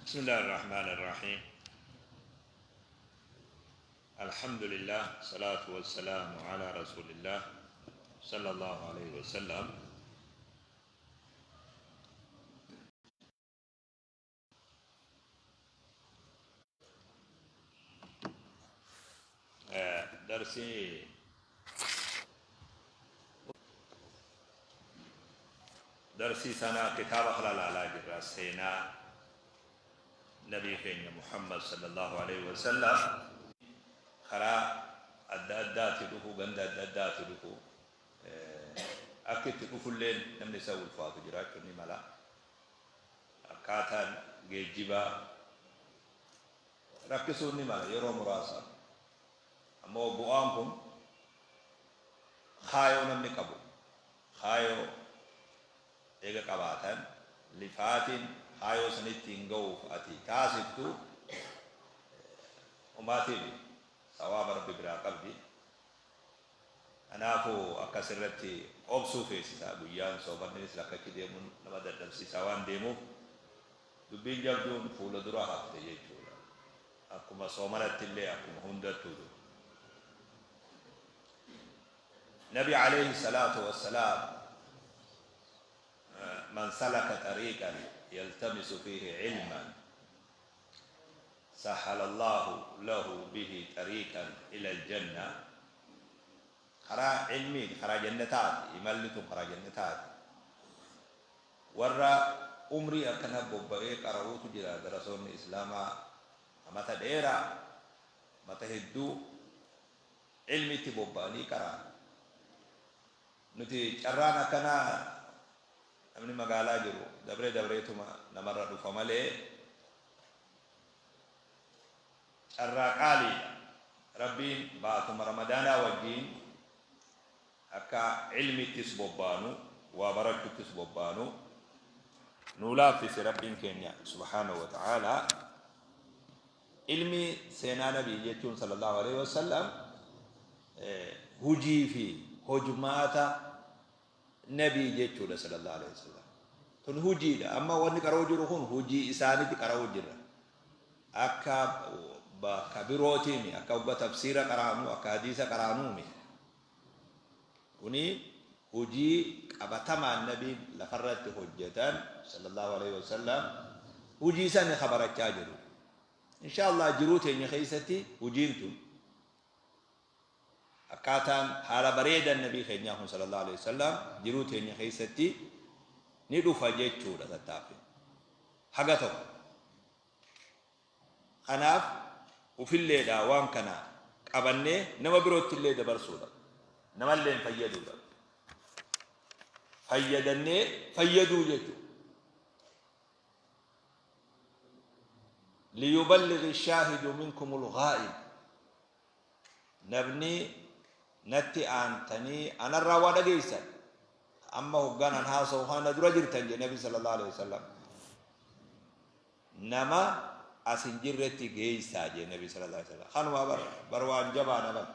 بسم الله الرحمن الرحيم الحمد لله الصلاة والسلام على رسول الله صلى الله عليه وسلم. درسي darsii sana kitaaba kana laalaa jirra, seenaa nabii keenya Muhammad sallallahu alaihi wasallam. Karaa adda addaati dhufu, ganda adda addaati dhufu, akka itti dhufulleen namni isa ulfaatu jiraachuu ni mala. Akkaataan geejjibaa rakkisuun ni mala yeroo muraasa. Ammoo bu'aan kun kaayoo namni qabu, kaayoo eega qabaatan, lifaatiin kaayoo sanitti hin ga'uuf ati taasiftu umaatiif sawaaba Rabbi biraa qabdi. Kanaafuu akkas irratti obsuu feesisa. Guyyaan soomanninis lakkachi deemuun nama dadhabsiisaa waan deemuuf, dubbiin jabduun fuula dura hafte jechuudha. Akkuma soomanatti illee, akkuma hundattuu. Nabi alayhi salaatu wassalaam, "Man salaka tariiqan yaltamisu fiihi ilman, sahhala Allahu lahu bihi tariiqan ila aljanna." Karaa ilmiiti, karaa jannataati. Imalli tun karaa jannataati. Warra umrii akkana bobba'ee qara'uutu jira. Darasoonni Islaamaa amata dheeraa, mata hedduu ilmiitti bobba'anii qara'an. Nuti carraan akkanaa, namni magaalaa jiru dabree dabreetuma namarra dhufa malee, carraa qaaliidha. Rabbiin baatuma Ramadaanaa wajjiin akka ilmiittis bobbaanu, waa barachuttis bobbaanu nuu laaffise Rabbiin keenya subhaanahu wa ta'aalaa. Ilmi seenaa nabii jechuun sallallahu alaihi wasallam hujii fi hojmaata nabii jechuudha sallallahu alaihi wasallam. Tun hujiidha. Amma wanni qara'uu jiru kun hujii isaanitti qara'uu jirra. Akka bakka birootiimi, akka hogga tafsiira qaraanu, akka hadiisa qaraanuumi. Kuni hujii qabatamaan nabiin lafarratti hojjetan sallallahu alaihi wasallam, hujii sani kabarachaa jiru. Insha Allah jiruu teenya keessatti hujiin tun, akkaataan haala bareedan nabii keenyaa kun sallallahu alaihi wasallam, jiruu teenya keessatti ni dhufa jechuudha tattaaffin haga tokko. Kanaaf ufilleedha waan kana qabannee nama birootti illee dabarsuudha, namallee hin fayyaduudha, fayyadannee fayyaduu jechuudha. Liyuballighi shaahidu minkumul ghaa'ib. Namni natti aantanii anarraa waa dhageessan, amma hoggaan an haasa'u kana dura jirtan jedhe Nabi sallallahu alaihi wasallam, nama as hin jirretti geessaa jedhe Nabi sallallahu alaihi wasallam. Kanuma bar bar waan jabaadha bar,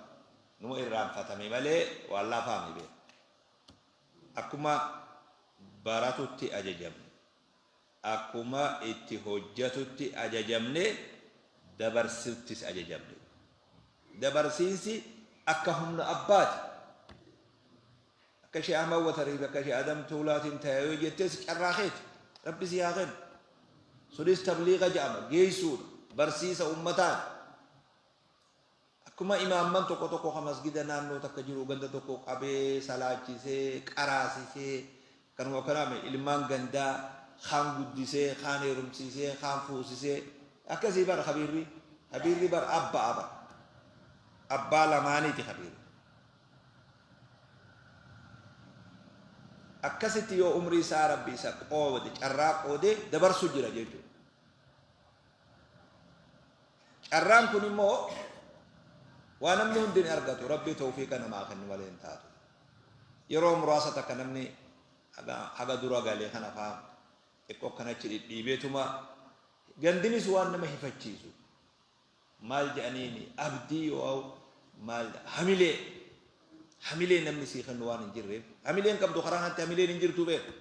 numa irraanfatame malee waan laafaami beeku. Akkuma baratutti ajajamne, akkuma itti hojjatutti ajajamne, dabarsuttis ajajamne. Dabarsiinsi akka humna abbaati. Akka ishee Ahmad Watarii fi akka ishee Adam Tuulaatiin ta'e yoo jettes, carraa keeti. Rabbi si haa kennu. Sunis tabliiqa jedhama, geessuudha, barsiisa ummataati. Akkuma imaamman tokko tokko ka masgida naannoo takka jiru, ganda tokko qabee salaachisee qaraasisee, kanuma akkanaame ilmaan gandaa kaan guddisee, kaan heerumsiisee, kaan fuusisee, akkasii bar. Kabiirri bar abba'a bar, abbaa lamaaniiti kabiirri. Akkasitti yoo umrii isaa Rabbi isa qoode, carraa qoodee dabarsu jira jechuudha. Carraan kun immoo waa namni hundi hin argatu, Rabbii tawfiiqa namaa kennu malee hin taatu. Yeroo muraasa takka namni haga dura galee kana faa xiqqoo akkanachi dhidhiibeetuma, gandinis waan nama hifachiisu, maal jedhaniini, abdii yoo maal, hamilee namni sii kennu waan hin jirreef, hamileen qabdu karaa kanatti, hamileen hin jirtu beeku.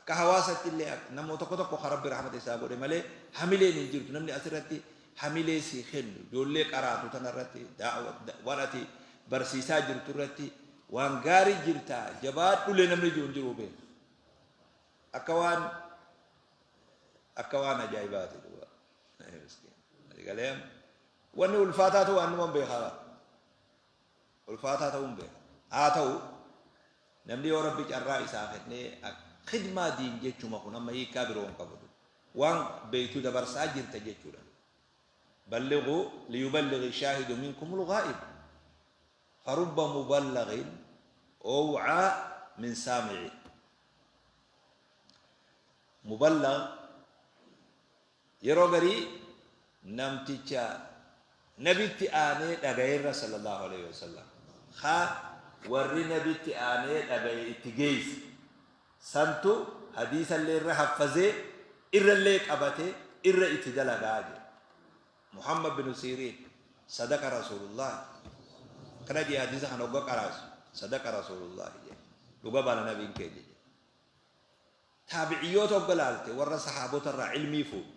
Akka hawaasatti illee nama tokko tokko kan Rabbi rahmata isaa godhe malee hamileen hin jirtu. Namni asirratti hamilee sii kennu, ijoollee qaraatu tanarratti, waan ati barsiisaa jirtu irratti waan gaarii jirta jabaadhulee namni jiru hin jiru beeka. Akka waan ajaa'ibaati duuba. Galee wanni ulfaataa ta'u waan numan beekaa, ulfaataa ta'uu hin beeka. Haa ta'u, namni yoo Rabbi carraa isaa kennee, khidmaa diin jechuma kun amma hiikkaa biroo hin qabu. Waan beeytuu dabarsaa jirta jechuudha. بلغوا ليبلغ الشاهد منكم الغائب فرب مبلغ أوعى من سامع. مبلغ yeroo garii namticha nabitti aanee dhagayeerra صلى الله عليه وسلم haa warri nabitti aanee dhagaye itti geeyse santu hadiisallee irra haffazee, irrallee qabate, irra itti dalagaa jedhe. Muhammad bin Siiriin "صدق رسول الله" kana jee. Hadiisa kana hogga qaraasu "صدق رسول الله" jedhe, dhuga baana nabiin kee jedhe. Taabiciyyoota hogga laalte, warra sahaabota irraa ilmii fuudhu,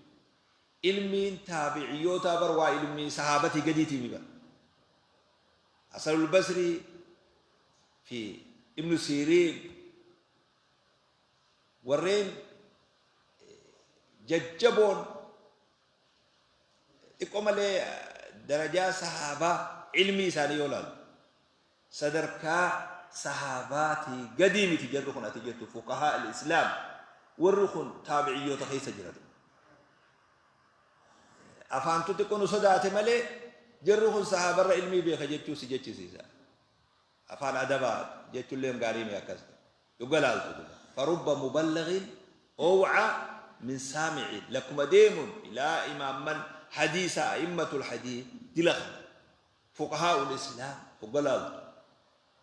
ilmiin taabiciyyoota bar waa ilmii sahaabatii gadiitii mi bar. Hasanul Basrii fi Ibnu Siiriin, warreen jajjaboon xiqqoo malee darajaa sahaabaa, ilmii isaanii yoo laalu sadarkaa sahaabaatii gadii miti jarri kun. Ati jettu فقهاء الإسلام, warri kun taabiciyyoota keessa jiratu. Afaantu xiqqoo nu sodaate malee jarri kun sahaabarra ilmii beeka jechuu si jechisiisa. Afaan adabaa jechuullee gaarii mi akkas dhuga laaltu. فرب مبلغ أوعى من سامع. Lakkuma deemuun ilaa imaamman hadiisa, أئمة الحديث dila kana, فقهاء الإسلام hogga laaltu,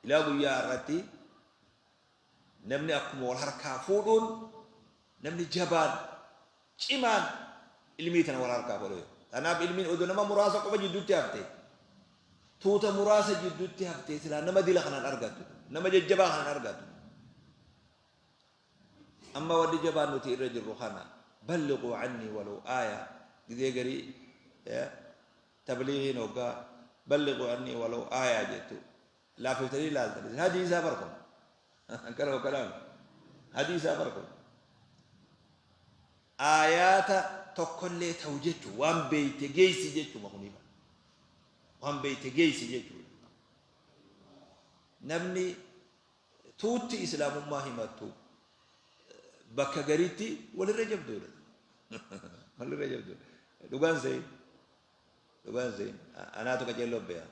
ilaa guyyaa irratti namni akkuma wal harkaa fuudhuun, namni jabaan cimaan ilmii tana wal harkaa fuudhe. Kanaaf ilmiin odoo nama muraasa qofa jidduutti hafte, tuuta muraasa jidduutti hafte, silaa nama dila kanaan argattu, nama jajjabaa kanaan argattu. Amma wanni jabaan nuti irra jirru kana, بلغوا عني ولو آية. Gizee garii tabliigiin hoggaa "بلغوا عني ولو آية" jettu laafiftanii ilaaltan. Hadiisaa barkun kana kalaam hadiisaa barkun aayaata tokkollee ta'u jechu, waan beeyte geessi jechuma kunifa, waan beeyte geessi jechuudha. Namni tuutti islaamummaa himattu bakka gariitti walirra jabduudha, walirra jabduudha. Dhugaan se'in, dhugaan se'in, anaatu qajeelloo beeka.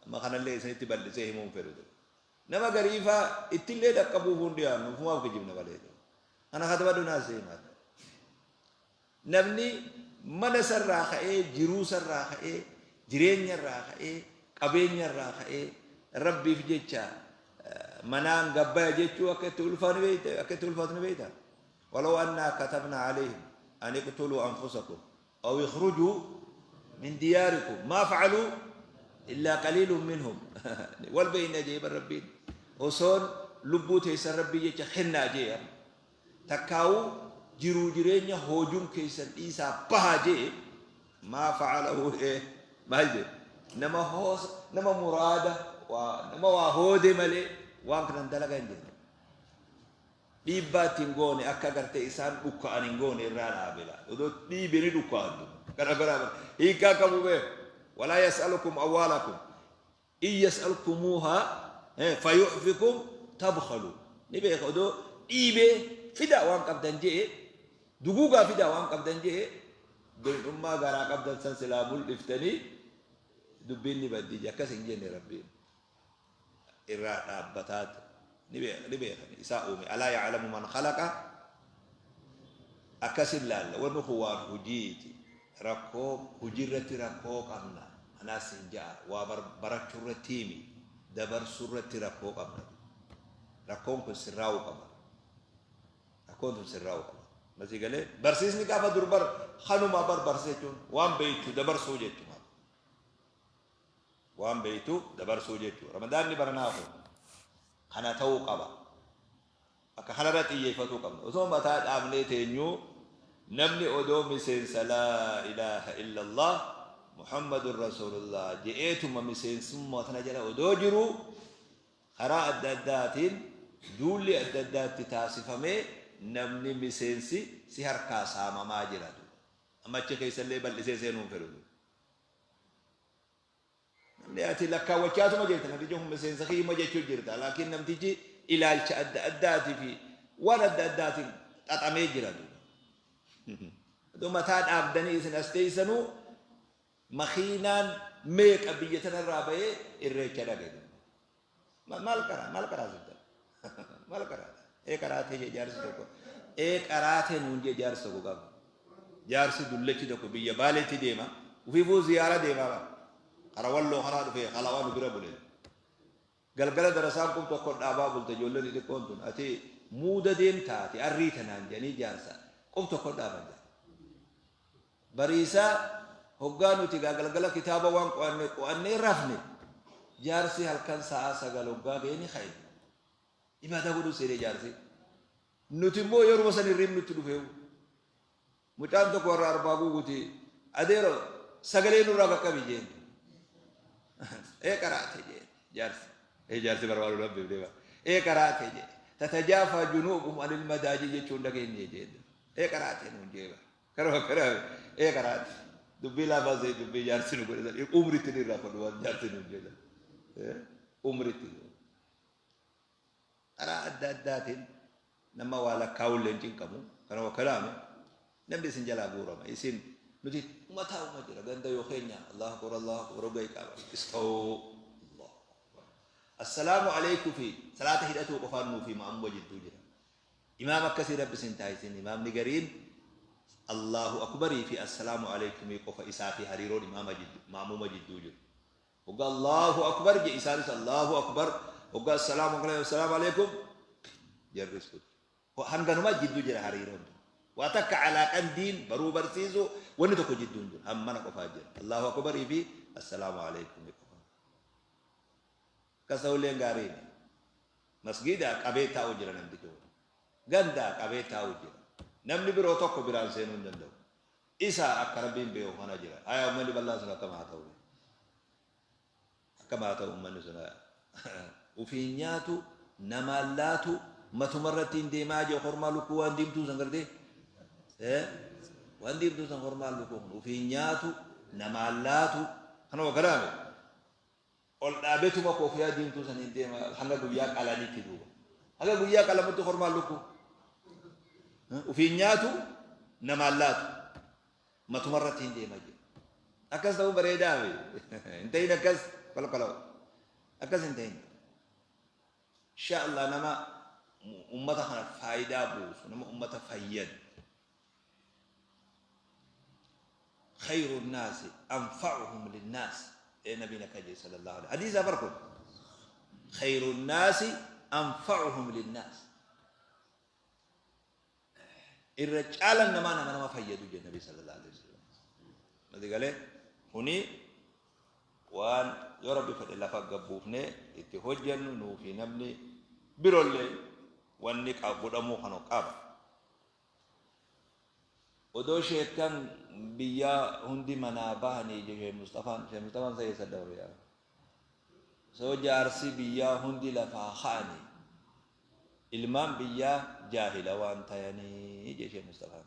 Amma kanallee isinitti bal'isee himuun fedhu. Nama gariifaa ittillee dhaqqabuuf hundi dhiyaannu ufumaaf kijibna malee. Kana katabadhu naa seemaa. Namni mana sarraa ka'ee, jiruu sarraa ka'ee, jireenya irraa ka'ee, qabeenya irraa ka'ee rabbiif jecha manaan gabbaya jechuu akka itti ulfaatu beeyta, akka itti ulfaatu ni beeyta. ولو أنا كتبنا عليهم أن اقتلوا أنفسكم أو اخرجوا من دياركم ما فعلوا إلا قليل منهم. Wal beeyna jee bar rabbiin. Osoon lubbuu teessan rabbii jecha kennaa jee, takkaa'uu jiruu jireenya hoojuun keessan dhiisaa bahaa jee, ما فعله maal jee, nama hoosa, nama muraada waa, nama waa hoode malee waan kanan dalagan jedhe. Dhiibbaa ittiin goone, akka gartee isaan dhukka'an hin goone, irraa dhaabela. Odoo dhiibe ni dhukka'an. Kana biraa hiikkaa qabu beeku. ولا يسألكم أموالكم إن يسألكموها فيحفكم تبخلوا. Ni beeka, odoo dhiibee fida waan qabdan jee, duguugaa fida waan qabdan jee, doyidhummaa garaa qabdan san silaa mul'iftanii dubbiin ni baddi. Akkas hin jenne rabbiin, irraa dhaabbataat ni beekan isaa uume. ألا يعلم من خلق. Akkasin laalla. Wanni kun waan hujiiti. Rakkoo hujii irratti rakkoo qabna. Anaas hin ja'a, waa barachuu irratti himi, dabarsuu irratti rakkoo qabna. Rakkoon kun sirraa'uu qaba, rakkoon kun sirraa'uu qaba. Masii galee barsiisni gaafa dur bar kanuma bar barsiisa jechuun waan beeytu dabarsuu jechuudha, waan beeytu dabarsuu jechuudha. Ramadaanni baranaa kun kana ta'uu qaba. Bakka kanarra xiyyeeffatuu qabna. Osoo mataa dhaabnee teenyuu namni odoo miseensa laa ilaaha illallah Muhammadun Rasuulullah je'eetuma miseensummaa tana jala odoo jiruu karaa adda addaatiin duulli adda addaatti taasifamee namni miseensi si harkaa saamamaa jira. Amma achi keessallee bal'isee seenuu hin fedhu. Namni ati lakkaawwachaatuma jirta, namtichi kun miseensa kiyyuma jechuu jirta, laakiin namtichi ilaalcha adda addaatii fi waan adda addaatiin xaxamee jira duuba. Adoo mataa dhaabdanii isin as teessanuu makiinaan meeqa biyya tanarraa bahee Irreecha dhaqe duuba. Maal qaraa maal qaraa sifta maal qaraa ee qaraatee jee jaarsi tokko ee qaraatee nuun jee jaarsi tokko qaba. Jaarsi dullachi tokko biyya Baaleetti deema ufiifuu ziyaara deemaa bara. Kara Walloo kanaa dhufee halawaa nu bira bule. Galgala darasaan kun tokko dhaabaa bulte, ijoolleen xixiqqoon tun ati muuda deemtaa ati arrii tanaan jedhanii jaarsa qub tokko dhaaban jedha. Bariisaa, Hoggaa nuti egaa galgala kitaaba waan qo'anne qo'annee rafne, jaarsi halkan sa'aa 9 hoggaa ga'e ni ka'e. Ibaadaa godhuu seene jaarsi. Nuti immoo yeruma san hirriibni nutti dhufeewu. Mucaan tokko warra Arbaa Guuguuti, adeero sagalee nurraa qaqqabi jeen. Ee qaraate jeen jaarsi. Ee jaarsi barbaadu rabbiif deema. Ee qaraate jee. Tatajaafaa junuubuhum anil madaaji jechuun dhageenye jeen. Ee qaraate nuun jee bara. Karuma kana ee karaati. Dubbii laafaa see dubbii jaarsi nu godhe san umritti ni irraa fadhu waan jaarsi nu jedhan. Umritti. Karaa adda addaatiin nama waa lakkaa'ullee hin cinqamu. Kanuma kalaame namni isin jalaa guurama. Isin nuti umataa uma jira ganda yoo keenya Allahu akbar Allahu akbar hogga iqaama. Istawuu Allahu akbar. Assalaamu alaikum fi salaata hidhatuu qofaan nuu fi ma'amuma jidduu jira. Imaama akkasii Rabbi isin taasisin. Imaamni gariin Allaahu Akbarii fi Assalaamu Aleeykumii qofa isaa fi hariiroon imaama jiddu, ma'muuma jidduu jiru. Hoggaa Allaahu Akbar je'e isaanis Allaahu Akbar, hoggaa Assalaamu Aleeykum Assalaamu Aleeykum jarris kutte. Hanganuma jidduu jira hariiroon tun. Waa takka alaaqan diin baruu barsiisuu wanni tokko jidduu hin jiru. Hammana qofaa jira. Allaahu Akbarii fi Assalaamu Aleeykumii qofa. Akkas ta'ulleen gaarii miti. Masgiida qabee taa'u jira namtichi kun. Ganda qabee taa'u jira. Namni biroo tokko biraan seenuu hin danda'u. Isa akka Rabbiin beeku kana jira. Haya, ummanni bal'aan sun akkam haa ta'u? Akkam haa ta'u ummanni sun? Ufiin nyaatu, namaan laatu, matuma irratti hin deemaa jiru kormaa lukkuu waan diimtuu san gartee? Waan diimtuu san kormaa lukkuu kun ufiin nyaatu, namaan laatu, kanuma kanaame. Ol dhaabetuma koofiyaa diimtuu saniin deema hanga guyyaa qalanitti duuba. Hanga guyyaa qalamutti kormaan lukkuu. Ufiin nyaatu, namaan laatu. Matuma irratti hin deema jedhe. Akkas ta'uu bareedaa mi? Hin ta'in akkas qalqala'u. Akkas hin ta'in. Insha Allah nama ummata kana faayidaa buusu, nama ummata fayyadu. Khayru naasi anfa'uhum linnaas ee nabiin akka jedhe sallallahu alaihi hadiisa bar kun, khayru naasi anfa'uhum linnaas, irra caalan namaa nama nama fayyadu jedhe nabi sallallahu alaihi wasallam. Mati galee kuni waan yoo Rabbi fedhe lafa gabbuufnee itti hojjennu nuufi namni birollee wanni godhamuu kanu qaba. Odoo sheekkan biyyaa hundi manaa bahanii je Sheek Musxafaan. Sheek Musxafaan sa eessa dabre yaa? Osoo jaarsi biyyaa hundi lafaa ka'anii ilmaan biyyaa jaahila waan tayanii je Sheek Musxafaan.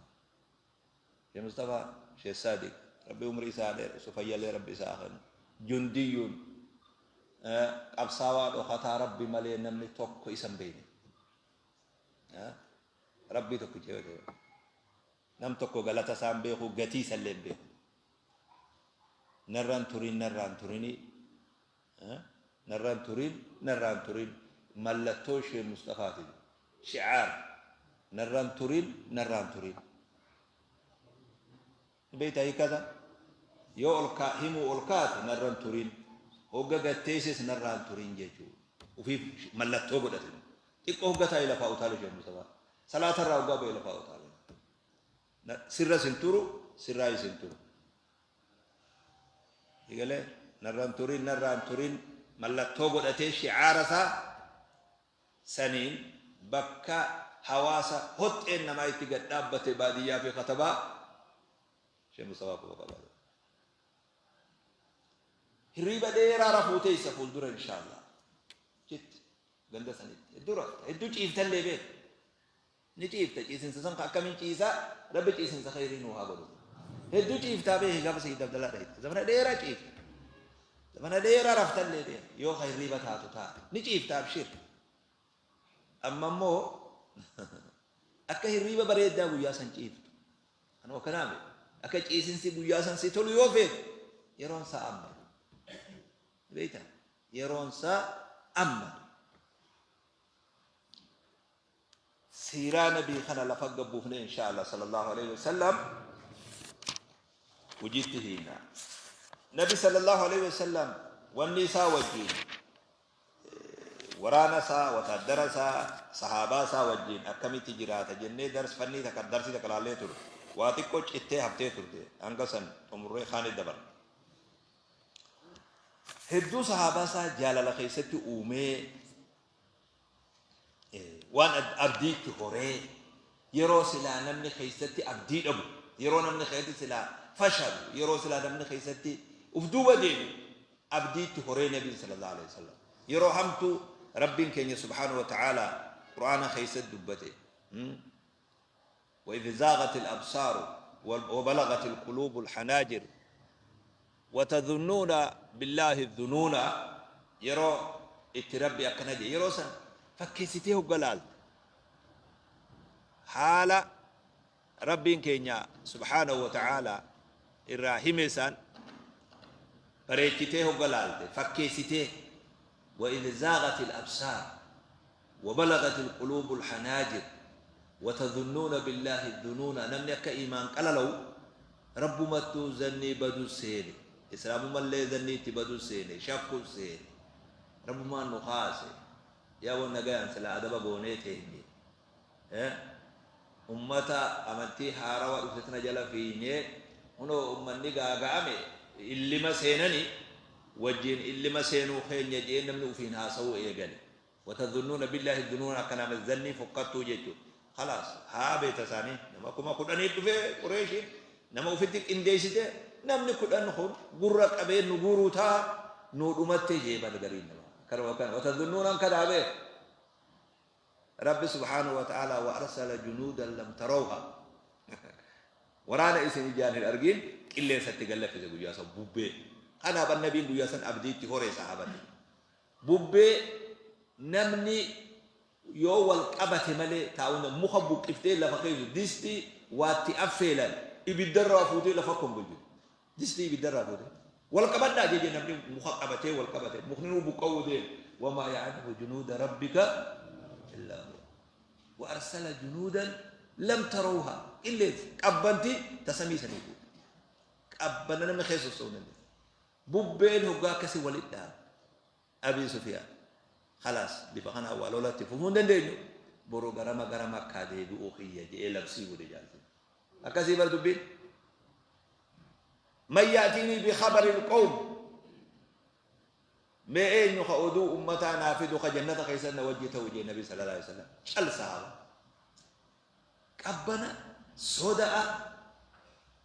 Sheek Musxafaa, Sheek Saadiq, Rabbi umrii isaa haa dheeressu, fayyallee Rabbi isaa haa kennu. Jundiyyuun qabsaawaa dhokataa Rabbi malee namni tokko isa hin beekne. Rabbii tokkicha yoo ta'e nam tokko galata isaa hin beeku, gatii isa illee hin beeku. Narraan turin, narraan turini, narraan turin, narraan turin mallattoo ishee Musxafaati. Shi'aar narraan turin, narraan turin. Beektaa hiikkaa isaa? Yoo ol kaa himuu ol kaate narran turin, hogga gad teesses narraan turin jechuudha. Ufiif mallattoo godhate. Xiqqoo hogga taa'e lafaa utaale Sheekh Mustafaa. Salaatarraa hoggaa ba'e lafaa utaale. Sirras hin turu, sirraayis hin turu. Egalee narraan turin, narraan turin mallattoo godhatee shi'aara isaa saniin Bakka hawaasa hoxxeen namaa itti gad dhaabbate baadiyyaa fi katabaa Sheekh Mustafaa quba qabaata. Hirriiba dheeraa rafuu teessa fuuldura inshaallah. Jetti ganda sanitti hedduu rafta, hedduu ciiftallee beeka. Ni ciifta, ciisinsa san akkamiin ciisaa? Rabbi ciisinsa kheyrii nuu haa godhu. Hedduu ciiftaa beeki gaafa Sayyid Abdallaa dhahitte. Zamana dheeraa ciifta. Zamana dheeraa raftallee beeki yoo ka hirriiba taatu taate. Ni ciifta, abshir. Amma immoo akka hirriiba bareeddaa guyyaa san ciiftu. Anuma kanaa miti. Akka ciisinsi guyyaa san si tolu yoo feete yeroon isaa amma. Beektaa? Yeroon isaa amma. Siiraa nabii kana lafa gabbuufne insha Allah sallallahu alaihi wasallam hojiitti hiina. Nabi sallallahu alaihi wasallam wanni isaa wajjin waraana isaa, wataaddara isaa, sahaabaa isaa wajjin akkamitti jiraata jennee dars fannii takka darsii takka laallee turre. Waa xiqqoo cittee haftee turte. Hanga san xumurree kaanii dabarre. Hedduu sahaabaa isaa jaalala keessatti uumee, waan abdiitti horee, yeroo silaa namni keessatti abdii dhabu, yeroo namni keessatti silaa fashalu, yeroo silaa namni keessatti uf duuba deebi'u abdiitti horee Nabiin sallallahu alaihi wasallam. Yeroo hamtuu Rabbiin keenya subhaanahu wa ta'ala Qur'aana keessatti dubbate. وإذ زاغت الأبصار وبلغت القلوب الحناجر وتظنون بالله الظنون. Yeroo itti Rabbi akkana jedhe, yeroo san fakkeessitee hogga laalte, haala Rabbiin keenya subhaanahu wa ta'aalaa irraa hime san bareechitee hogga laalte fakkeessitee, وإذ زاغت الأبصار وبلغت القلوب الحناجر وتظنون بالله الظنون. Namni akka iimaan qalalawu Rabbumattuu zannii badu seene, islaamumallee zannii itti badu seene, shakku seene, Rabbumaan nu kaase yaa wan nagayaan silaa adaba goonee teenye, ummata amantii haarawa dhufte tana jala fiiynee kunoo ummanni gaaga'ame illima seenani wajjiin illima seenuu keenya je'ee namni ufiin haasawuu eegale. Watadhunnuuna billaahi dhunuuna, akkana zannii fokkattuu jechu. Khalaas, haa beeta isaanii nama 10,000 dhufe. Qureeshiin nama ufitti qindeessite, namni 10 kun gurra qabee nu guuruu taa nuu dhumatte jee bar gariin nama akkanuma akkana watadhunnuunaan kanaa beek. Rabbi subhaanahu wa ta'ala wa arsala junuudan lam tarawha, waraana isin ijaan hin argin qilleensatti gallaffise guyyaa san bubbee. Kanaaf annabiin guyyaa san abdiitti horee sahaabatti. Bubbee namni yoo wal qabate malee taa'uun muka buqqiftee lafa keessu, distii waatti affeelan ibiddarraa fuutee lafa kombolchitu. Distii ibiddarraa fuutee. Wal qabadhaa jeje, namni muka qabatee wal qabate mukni nuu buqqa'uu deema. Wamaa ya'lamu junuuda rabbika illaa huwa. Wa arsala junuudan lam tarawha, qilleensi qabbanti tasamii sanii fuute. Qabbana namni keessa sossoo'uu hin dandeenye. Bubbeen hoggaa akkasi walitti dhaabe. Abii Sufiyaan, Khalaas, bifa kanaan waa lolatti fufuu hin dandeenyu, boru garama gara Makkaa deebi'uu kiyya je'ee labsii godhe jaarsi. Akkasii bar dubbiin. Man ya'tiinii bi khabaril qawm, mee eenyu ka oduu ummataa naa fidu ka jannata keessa na wajji ta'u jee Nabi sallallahu alaihi wasallam. Cal sahaaba. Qabbana soda'a,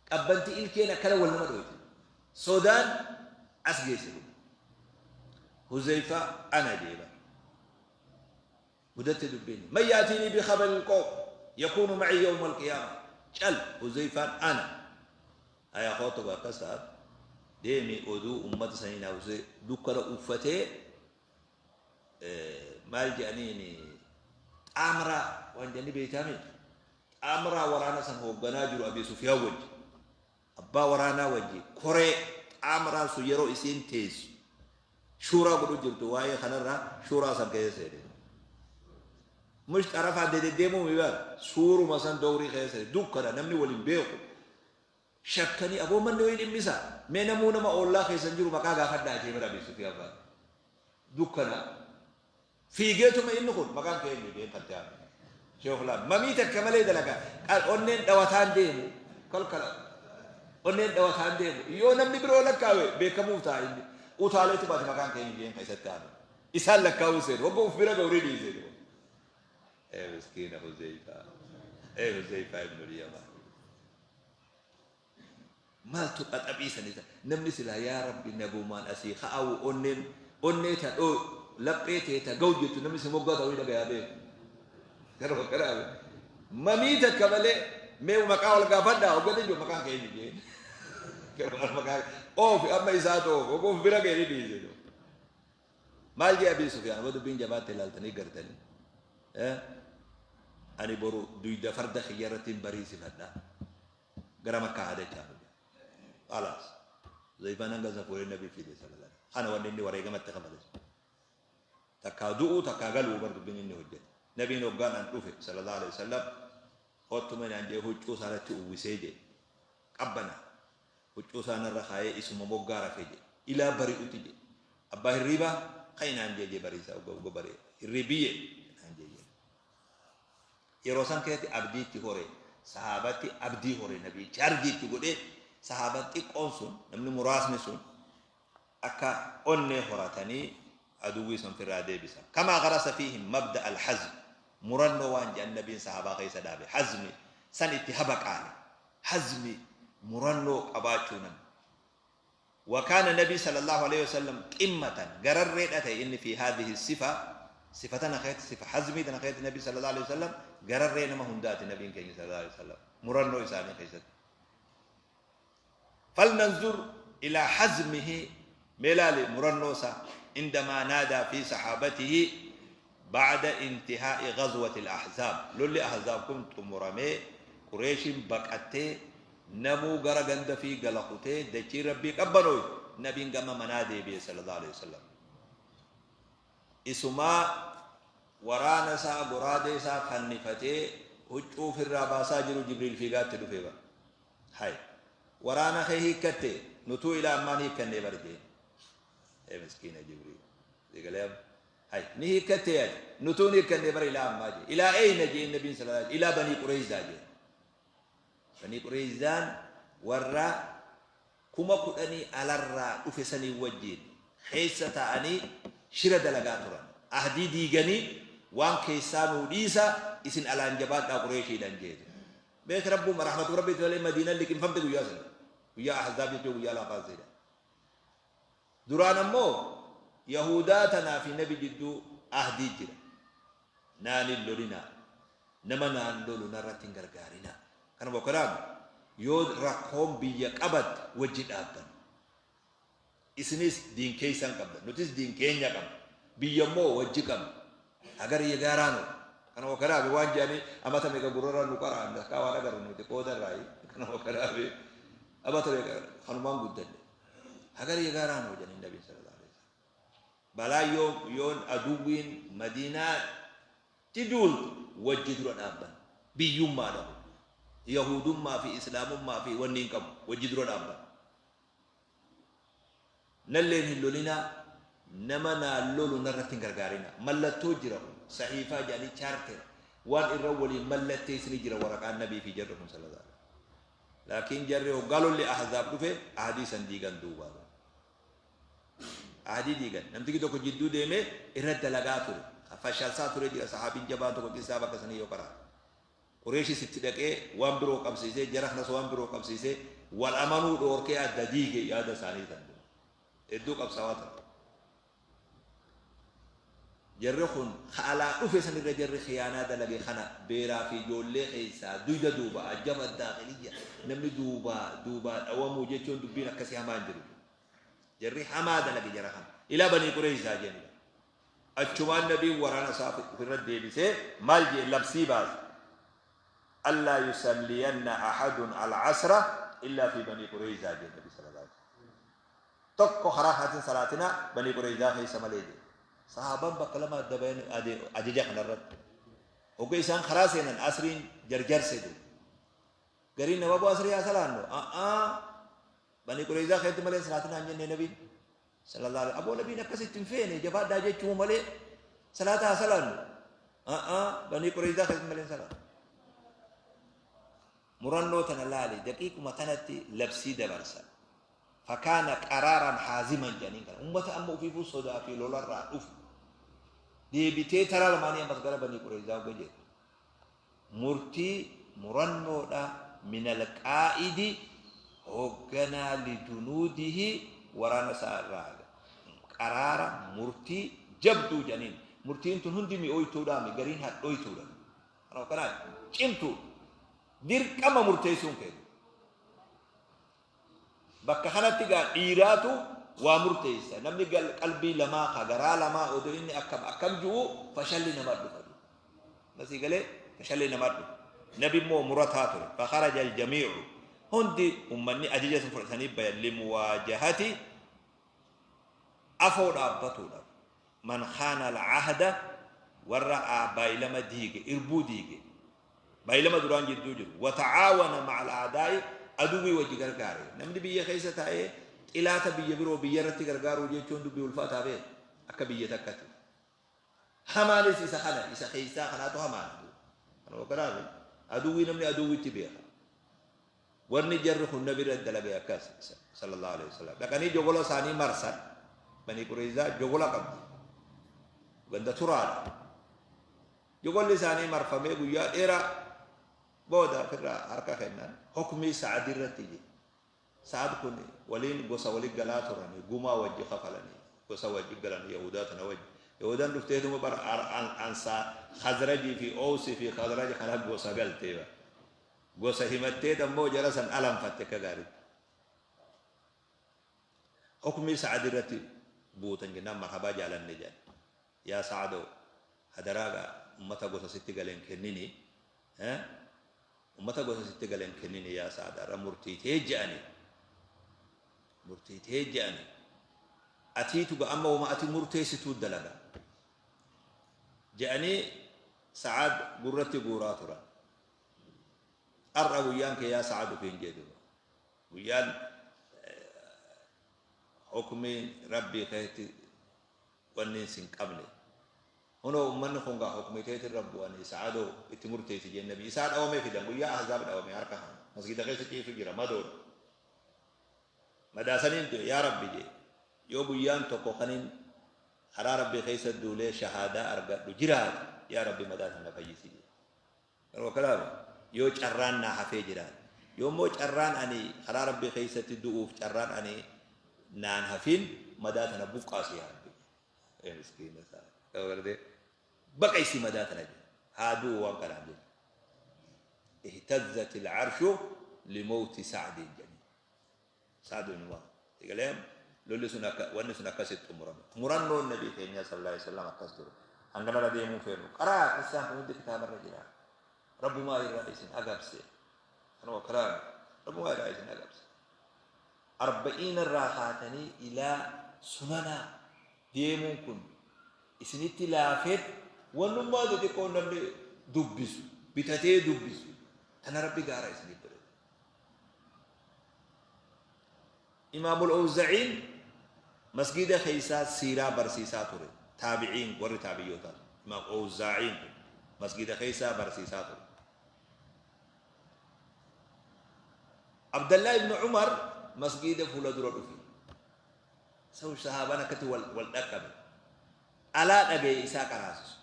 qabbanti ilkeen akkana wal nama dhoyte. Sodaan as geesse kun. Huzeyfaa ana jee bar. Gudatte dubbiin. Man yaatiinii bi khabaril qawm yakuunu ma'i yawma alqiyaama. Cal Huzeyfaan ana. Aya kootu akkas ta'a. Deemi oduu ummata sanii naa buusee dukkana uffatee maal jedhaniin, xaamraa waan jedhanii beektaami, xaamraa waraana san hoogganaa jiru Abi Sufiyaan wajji, abbaa waraanaa wajji, koree xaamraan sun yeroo isiin teessu shuuraa godhu jirtu, waa'ee kanarraa shuuraa san keessa seene. Mush xarafaan dededdeemuu mi bar suuruma san dowrii keessa seene. Dukkana, namni waliin beeku, shakkanii, aboo manni wayii dhimmisa, mee namuu nama oollaa keessan jiru maqaa gaafadhaa jee bara Abi Sufiyaan fa'aa. Dukkana fiigeetuma inni kun maqaan kee eenyu jeen kan ta'an sheekhulaan mamii takka malee dalagaa onneen dhawataan deemu, kalkala onneen dhawataan deemu, yoo namni biroo lakkaawe beekamuuf ta'a, inni utaaleetu baate maqaan kee eenyu jeen kan isatti aanu isaan lakkaa'uu seenu, wagga uf bira ga'u ridii seenu. Ee miskiina Huzeyfaa, ee Huzeyfaa ibnul Yamaan. Maaltu qaxaphii san isa namni silaa yaa Rabbi nagumaan asii ka'awu onneen onnee ta dhoo laphee tee ta gahu jettu namni si moggaa ta'uu dhagayaa beeku. Kanuma kanaa mamii takka malee mee maqaa wal gaafadhaa hoggate jiru maqaan kee eenyu jeen. Kanuma maqaa oofi amma isaatu oofi oguuf bira ga'e ni dhiise. Maal jee Abii Sufyaan amma dubbiin jabaatte ilaaltanii gartanii. Ani boru duyda farda kiyya irratti hin bariisifadha. Gara Makkaa haa dachaanu jedhe. Khalaas. Huzayfaan hanga isa fuudhee Nabi fide sallallahu alaihi wasallam. Kana wanni inni wareegama itti kafale. Takkaa du'uu takkaa galuu bar dubbiin inni hojjete. Nabiin hoggaan an dhufe sallallahu alaihi wasallam kottu mee naan jee huccuu isaa irratti uwwisee jedhe. Qabbana. Huccuu isaa narra kaayee isuma moggaa rafe jedhe. Ilaa bari'uti jedhe. Abbaa hirriibaa ka'i naan jee jee bariisaa hogga hogga bari'e. Hirriibiyye naan jee jedhe. Yeroo san keessatti abdii itti hore. Sahaabatti abdii hore Nabii chaarjii itti godhee sahaaban xiqqoon sun namni muraasni sun akka onnee horatanii aduwwii san firraa deebisan. Kamaa gharasa fiihim mabda al-hazm murannoo waan jedhan Nabiin sahaabaa keessa dhaabe. Hazmi san itti habaqaale. Hazmi murannoo qabaachuu namni. Wa kaana Nabii sallallahu aleyhi wa sallam qimmatan, gararreedha ta'e inni fi haadhihi sifa, sifa tana keessatti, sifa hazmii tana keessatti Nabii sallallahu aleyhi wa sallam gararree nama hundaati Nabiin keenya sallallahu aleyhi wa sallam murannoo isaanii keessatti. Falnanzur ilaa hazmihi mee laali murannoo isaa indamaa naadaa fi sahaabatihi ba'da intihaa'i ghazwati al-ahzaab lolli ahzaab kun xumuramee Qureeshiin baqattee Namuu gara ganda fii gala kutee dachiin Rabbii qabbanooyte Nabiin gama manaa deebi'e sallallahu aleyhi wasallam. Isumaa waraana isaa goraadee isaa fannifatee huccuu ufirraa baasaa jiru Jibriil fiigaa itti dhufee bar. Hay waraana kee hiikkatte nutuu ilaa ammaan hiikkannee bar jeen. Ee miskiina Jibriil. Sii galee amma? Hay ni hiikkattee ati nutuu hin hiikkannee bar ilaa ammaa jee. Ilaa eeyna jeen Nabiin sallallahu aleyhi ilaa banii Qureeyzaa jeen. Banii Qureeyzaan warra 10,000 alarraa dhufe saniin wajjiin keessa taa'anii shira dalagaa turan. Ahdii diiganii waan keessaa nuu dhiisa isin alaan jabaadhaa Qureeyshiidhaan jeete. Beeki Rabbuma rahmatuma Rabbiiti malee Madiinan liqimfamte guyyaa san. Guyyaa Ahzaab jechuun guyyaa laafaa seedha. Duraan ammoo Yahuudaa tanaa fi Nabi jidduu ahdii jira. Naan hin lolinaa. Nama naan lolu narratti hin gargaarinaa. Kana bokkanaami yoo rakkoon biyya qabatte wajji dhaabbanna. Isinis diin keeysan qabdan, nutis diin keenya qabna. Biyya immoo wajji qabna. Hagar yegaaraa nu. Kana bokkanaami waan jedhanii amata meeqa gurrarra nu qara'an takkaa waan agarru nuti qooda irraayi. Kana bokkanaami amata meeqa kanumaan guddanne. Hagar yegaaraa nu jedhanii Nabiin sallallahu alaihi wasallam. Balaa yoom yoon aduwwiin Madiinaa tti duultu wajji dura dhaabbanna. Biyyummaa dhabu. Yahuudummaa fi Islaamummaa fi wanni hin qabu. Wajji dura dhaabbanna. Nalleen hin lolinaa, nama naan lolu narratti hin gargaarinaa. Mallattoo jira kun. Sahiifaa jedhanii chaartera. Waan irra waliin mallatteessini jira waraqaan Nabii fi jarri kun sallallahu alaihi wasallam. Laakiin jarri hoggaa lolli Ahzaab dhufe ahdii san diigan duuba. Ahdii diigan. Namtichi tokko jidduu deemee irra dalagaa ture. Fashalsaa ture jira sahaabiin jabaan tokko qissaa bakka sanii yoo qara'an. Qureeshis itti dhaqee waan biroo qabsiisee jara kanas waan biroo qabsiisee wal amanuu dhoorkee adda diige yaada isaanii san. Hedduu qabsaawaa ture. Jarri kun ka alaa dhufe san irra jarri khiyaanaa dalage kana beeraa fi ijoollee keessaa duyda duuba ajjaba daakhiliyya namni duubaa duubaa dhawamuu jechuun dubbiin akkasii hamaa hin jiru. Jarri hamaa dalage jara kana. Ilaa banii Qureeyzaa jeen. Achumaan nabiin waraana isaa ofirra deebisee maal jee labsii baase. Allaa yusalliyanna ahadun al-asra illaa fi banii Qureeyzaa jeen nabi sallallahu alaihi wasallam. Tokko karaa kanaatiin salaatinaa Banii Qureyzaa keessa malee jedhe. Sahaabaan bakka lama adda bayan ajaja kanarratti. Hogga isaan karaa seenan asriin jarjarse duuba. Gariin nama bu'aa asrii haa salaannu. A'aa Banii Qureyzaa keessatti malee salaatinaa hin jenne nabiin. Sallallahu alaihi aboo nabiin akkasitti hin feene jabaadhaa jechuu malee salaata haa salaannu. A'aa Banii Qureyzaa keessatti malee salaannu. Murannoo tana laali daqiiquma tanatti labsii dabarsa. Fakaana qaraaran haaziman jedhaniin kana. Ummata amma ufiifuu sodaa fi lolarraa dhufu. Deebitee taraa lamaanii ammas gara Banii Qureyzaa hogga jettu. Murtii murannoodha minal qaa'idi hoogganaa lijunuudihi waraana isaa irraa qaraara murtii jabduu jedhaniin. Murtiin tun hundi mi'ooytuudhaami, gariin hadhooytuudha. Kanaaf kanaan cimtuu dirqama murteessuun keenya. Bakka kanatti gaa dhiiraatu waa murteessa. Namni qalbii lamaa ka garaa lamaa odoo inni akkam akkam ju'u fashalli nama dhufa. Masii galee fashalli nama dhufa. Nabi immoo murataa ture. Fakharaja aljamii'u. Hundi ummanni ajaja sun fudhatanii bayan limuwaajahati afoo dhaabbatuudhaaf. Man khaana al-ahda warra baay'ilama diige, irbuu diige. Baay'ilama duraan jidduu jiru. Wa ta'aawana ma'a al-a'daa'i aduwwii wajji gargaare. Namni biyya keessa taa'ee xilaata biyya biroo biyya irratti gargaaruu jechuun dubbii ulfaataa beeka. Akka biyya takkatti. Hamaanis isa kana, isa keessaa kanaatu hamaadha. Kanuma kanaaf aduwwii namni aduwwitti beeka. Wanni jarri kun nabi irratti dalage akkas sallallahu alaihi wasallam. Dhaqanii jogola isaanii marsan. Banii Qureyzaa jogola qabdi. Ganda turaadha. Jogolli isaanii marfamee guyyaa dheeraa booda ofirraa harka kennan. Hukmii Sa'ad irratti jedhe. Sa'ad kun waliin gosa wali galaa turanii gumaa wajji kafalanii gosa wajji galan Yahudaa tana wajji. Yahudaan dhufteetuma bara ansaa Khazrajii fi Oowsii fi Khazraj kana gosa galtee bara. Gosa himatteet ammoo jara san alanfatte akka gaaritti. Hukmii Sa'ad irratti buutan jennaan marhabaa jaalanne jedhan. Yaa Sa'adoo hadaraa gaa ummata gosa sitti gale hin kennini ummata gosa sitti gale hin kennini yaa Sa'ad har'a murtii tee je'ani murtii tee je'ani atiitu ga amma wama ati murteessituu dalaga je'anii Sa'ad gurratti guuraa turan. Har'a guyyaan kee yaa Sa'ad ofiin jee duuba. Guyyaan hukmiin Rabbii keetti wanni sin qabne. Hunoo ummanni kun gaa hukmii teetirra bu'anii Sa'adoo itti murteessi jeen nabi isaa dhawamee fidan guyyaa Ahzaab dhawame harka kana masgida keessa ciisu jira madoodha. Madaa saniin du'e yaa Rabbi jee yoo guyyaan tokko kanin karaa Rabbii keessa duulee shahaadaa argadhu jiraate yaa Rabbi madaa tana fayyisi jee. Garuu kalaami yoo carraan naa hafee jiraate. Yoo immoo carraan ani karaa Rabbii keessatti du'uuf carraan ani naan hafin madaa tana buqqaasi yaa Rabbi. Ee miskiina isaa. Garuu baqaysi madaa tana jedhe. Haa du'u waan kanaan jechuudha. Ihtazzat al-arshu limawti Sa'din jedhani. Sa'd ibn Mu'adh. Egalee lolli sun akka wanni sun akkasitti xumurame. Murannoon nabii keenyaa sallallahu alaihi wasallam akkas ture. Hanganarra deemuu feenu. Qaraa qissaan kun hundi kitaabarra jira. Rabbumaa irraa isin agabse. Kanuma kalaam. Rabbumaa irraa isin agabse. Arba'iina irraa kaatanii ilaa sunanaa deemuun kun isinitti laafeet wannummaa xixiqqoo namni dubbisu bitatee dubbisu tana rabbi gaara isiniif godhe. Imaamul Owza'iin masgiida keessaa siiraa barsiisaa ture. Taabiciin warri taabiyyootaa sun. Imaam Owzaa'iin kun masgiida keessaa barsiisaa ture. Abdallaa ibn Umar masgiida fuula dura dhufe. Saw sahaabaan akkatti wal wal dhaqqabe. Alaa dhagaye isaa qaraasisu.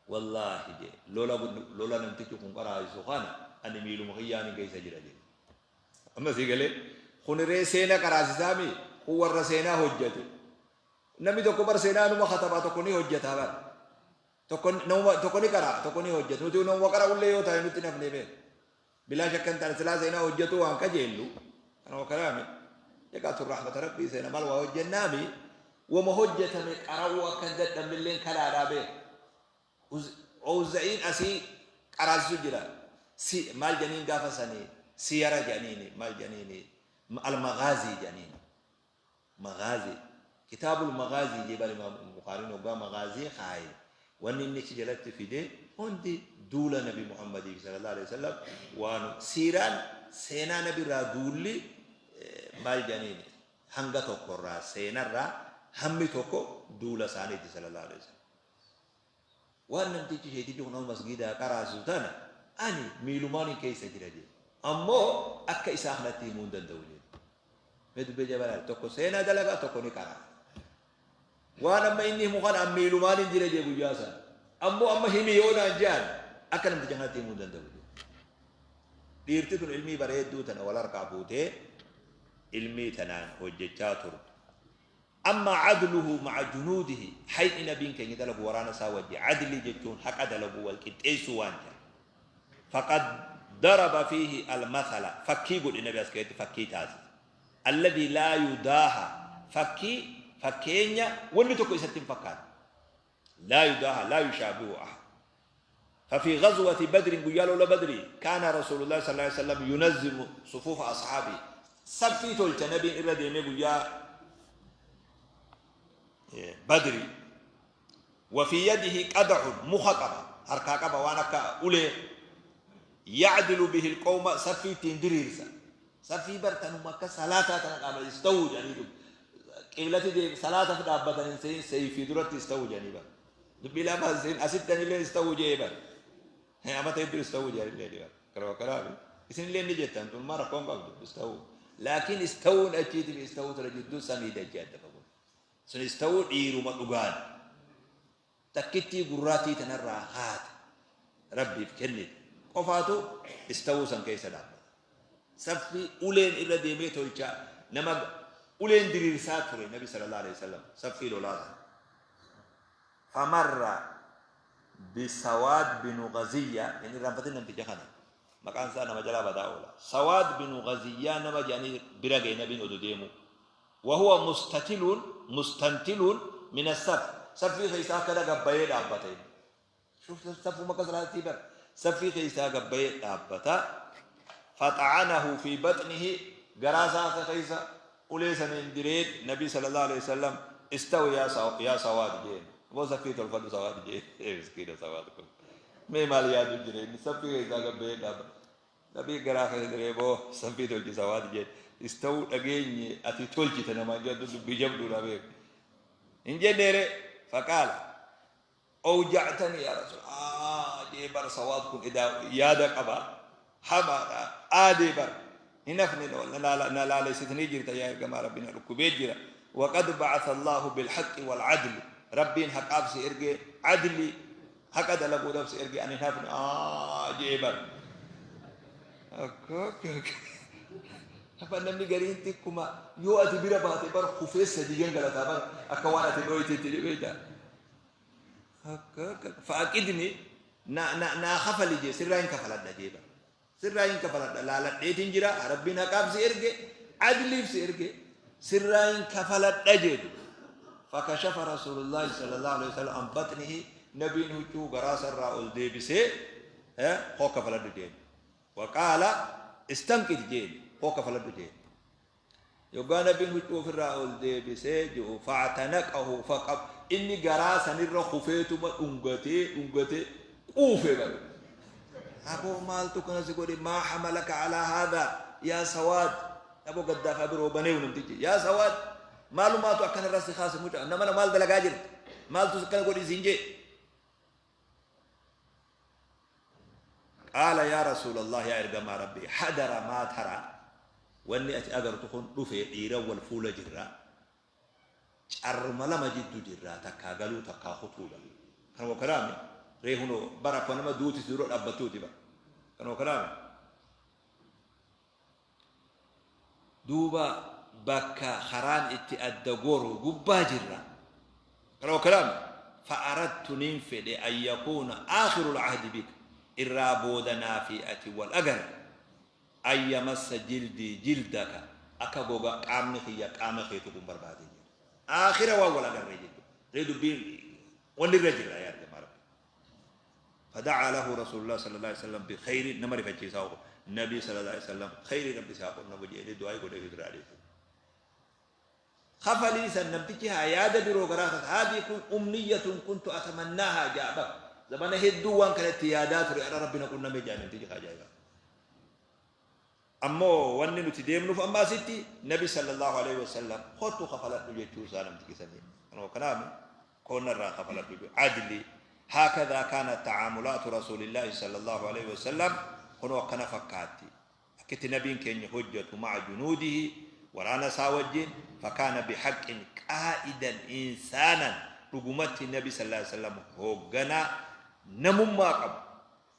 Wallaahi jee lola lola namtichi kun qaraasisu kana ani miiluma kiyyaanin keessa jira jee. Amma sii galee kun ree seena qaraasisaa mi kun warra seenaa hojjate. Namni tokko bar seenaa numa katabaa tokko ni hojjataa bar. Tokko nama tokko ni qaraa tokko ni hojjata. Nuti nama qara'ullee yoo taane nutti nafnee beeku. Bilaa shakkan taane silaa seenaa hojjetuu waan kajeellu. Kanuma kalaami. Egaa tun rahmata rabbii seena maal waa hojjennaami. Wama hojjetame qara'uu akka hin dadhabnelleen kalaadhaa beeku. Owza'iin asii qaraasisu jira. Si maal jedhaniin gaafa sanii siyara jedhaniini maal jedhaniini al-maghaazii jedhaniini. Maghaazii kitaabul maghaazii jee bar imaam Bukhaariin hoggaa maghaazii kaaye wanni inni achi jalatti fide hundi duula nabi Muhammadii sallallahu alaihi wasallam waan siiraan seenaa nabi irraa duulli maal jedhaniini hanga tokko irraa seenarraa hammi tokko duula isaaniiti sallallahu alaihi wasallam. Waan namtichi sheetichi kun amma masgiidaa qaraasisu tana ani miilumaanin keessa jira jedhe. Ammoo akka isaa kanatti himuu hin danda'u jedhe. Mee dubbii ajaa'iba laali. Tokko seenaa dalagaa tokko ni qara'a. Waan amma inni himu kana an miilumaanin jira jedhe guyyaa sana. Ammoo amma himi yoo naan jedhan Akka namticha kanatti himuu hin danda'u. Dhiirti tun ilmii bareedduu tana wal harkaa fuutee ilmii tanaan hojjechaa turte. Amma cadluhu maca junuudihi, hayni nabiin keenya dalagu waraana isaa wajji, cadlii jechuun haqa dalaguu, wal qixxeessuu waan jedhan. Faqad daraba fiihi almathala, fakkii godhe nabi as keessatti fakkii taasise. Alladhii laa yudaaha, fakkii fakkeenya wanni tokko isatti hin fakkaanne. Laa yudaaha, laa yushaabihu ahad. ففي غزوة بدر قيا لولا بدري كان رسول الله صلى الله عليه وسلم ينظم صفوف أصحابه، صفي تولت نبي إرى ديمي قيا بدري، وفي يده قدع مخطبة هركا قبا وانا أولي يعدل به القوم، صفي تندريرسا صفي برتنو مكة صلاة تنقام استووا جاني قبلتي دي صلاة فدابة سيفي درت استووا جاني بر dubbii lama seen asitti anillee istawuu jee bar amata hedduu istawuu jee anillee bar karoo karaami isinillee ni jettan tun ma rakkoon qabdu istawuu, laakiin istawuun achiitiif istawuu tura jidduu samii dachee adda fagoo sun. Istawuu dhiiruma dhugaan takkittii gurraatii tanarraa haate rabbiif kennite qofaatu istawuu san keessa dhaabbata. Saffii uleen irra deemee tolchaa nama uleen diriirsaa ture nabi sallallahu alaihi wasallam saffii lolaa sana. Famarra bisawaad binu Ghaziyyaa, hin irraanfatin namticha kana, maqaan isaa nama jalaa badaa oola. Sawaad binu Ghaziyyaa nama jedhanii bira ga'e nabiin odu deemu. Wahuwa mustatiluun mustantiluun min assaf, saffii keessaa akkana gabbayee dhaabbata inni. Shuf, saffuma akka salaatii bar saffii keessaa gabbayee dhaabbata. Faxa'anahu fi baxnihi, garaa isaa keessa ulee saniin diree nabii sallallahu alaihi wasallam, istawi yaa sawaad jeen, boo saffii tolfadhu sawaad jeen. Miskiina sawaad kun mee maal yaadu jira inni? Saffii keessaa gabbayee dhaabbata, nabii garaa keessa diree, boo saffii tolchi sawaad jeen. Istawuu dhageenye, ati tolchite namaan jedhu dubbii jabduudha beeku hin jenneere. Faqaala awja'tani yaa rasuul jee bar sawaad kun edaa yaada qaba hamaadha aadee bar hin hafne, na laalessitanii jirta yaa ergamaa rabbi, na dhukkubee jira. Waqad ba'atha Allahu bilhaqqi wal adli, rabbiin haqaaf si ergee, adli haqa dalaguudhaaf si ergee, ani hin hafne jee bar. Hafa namni gariin xiqquma yoo ati bira baate bar kufee sadii gangalataa bar akka waan ati dhooyteetti beektaa. Fa'aqidni naa kafali jee, sirraa hin kafaladha jee bara. Sirraa hin kafaladha, laaladheetiin jira, rabbiin haqaaf si erge, adliif si erge, sirraa hin kafaladha jedhu. Fakashafa Rasuulullaahi sallallahu alaihi wasallam an baxnihi, nabiin huccuu garaa sarraa ol deebisee hoo kafaladhu jeen. Waqaala istanqid jeen, hoo kafaladhu jeen. Yoggaa Nabiin huccuu ofirraa ol deebisee ji'u, fa'atanaqahu faqab, inni garaa sanirra kufeetuma dhungatee dhungatee quufe bare. Aboo maaltu kana si godhe? Maa hamalaka alaa haadhaa yaa sawaad? Aboo gaddaafaa biroo baneewu namtichi, yaa sawaad, maalumaatu akkanarra si kaase? Mucaa namana maal dalagaa jirta? Maaltu akkana godhi siin jee? Qaala yaa Rasuulallah, yaa ergamaa Rabbii, hadara maa tara, wanni ati agartu kun dhufe, dhiiran wal fuula jirra, carruma lama jiddu jirra, takkaa galuu takkaa kutuudha. Kanuma kanaami ree hunoo bara akkuma nama duuti si dura dhaabbattuuti bara. Kanuma kanaami duuba bakka karaan itti adda goru gubbaa jirra. Kanuma kanaami fa'aradtu nin fedhe an yakuuna aakhirul ahdi bika, irraa boodanaa fi ati wal agarre, an yamassa jildii jildaka, akka goga qaamni kiyya qaama kee tuqun barbaade jedhe. Aakhira waan wal agarre jechuudha. Ree dubbiin wanni irra jirra yaa ergamaa Rabbi. فدعا له رسول الله صلى الله عليه وسلم بخير، nama rifachiisaa nabi sallallahu alaihi wasallam khayri rabbi isaa qunnamu jedhee du'aa godhee fi biraa dhiise. Kafalii san namtichi haa yaada biroo garaa kasa, haadii kun umniyyatun kuntu atamannaahaa jaaba, zamana hedduu waan kanatti yaadaa ture, ara rabbi na qunname jaa namtichi ajaa'iba. Ammoo wanni nuti deemnuuf amma asitti nabi sallallahu alaihi wasallam kottu kafaladhu jechuu isaa namtichi sanii kanuma kanaami koonnarraa kafaladhu jedhu adli. Haakadhaa kaana tacaamulaatu rasuulillaahi sallallahu alaihi wasallam, kunoo akkana fakkaatti akkitti nabiin keenya hojjetu maca junuudihi, waraana isaa wajjin. Fakaana bihaqqin qaa'idan insaanan, dhugumatti nabi sallallahu alaihi wasallam hoogganaa namummaa qabu.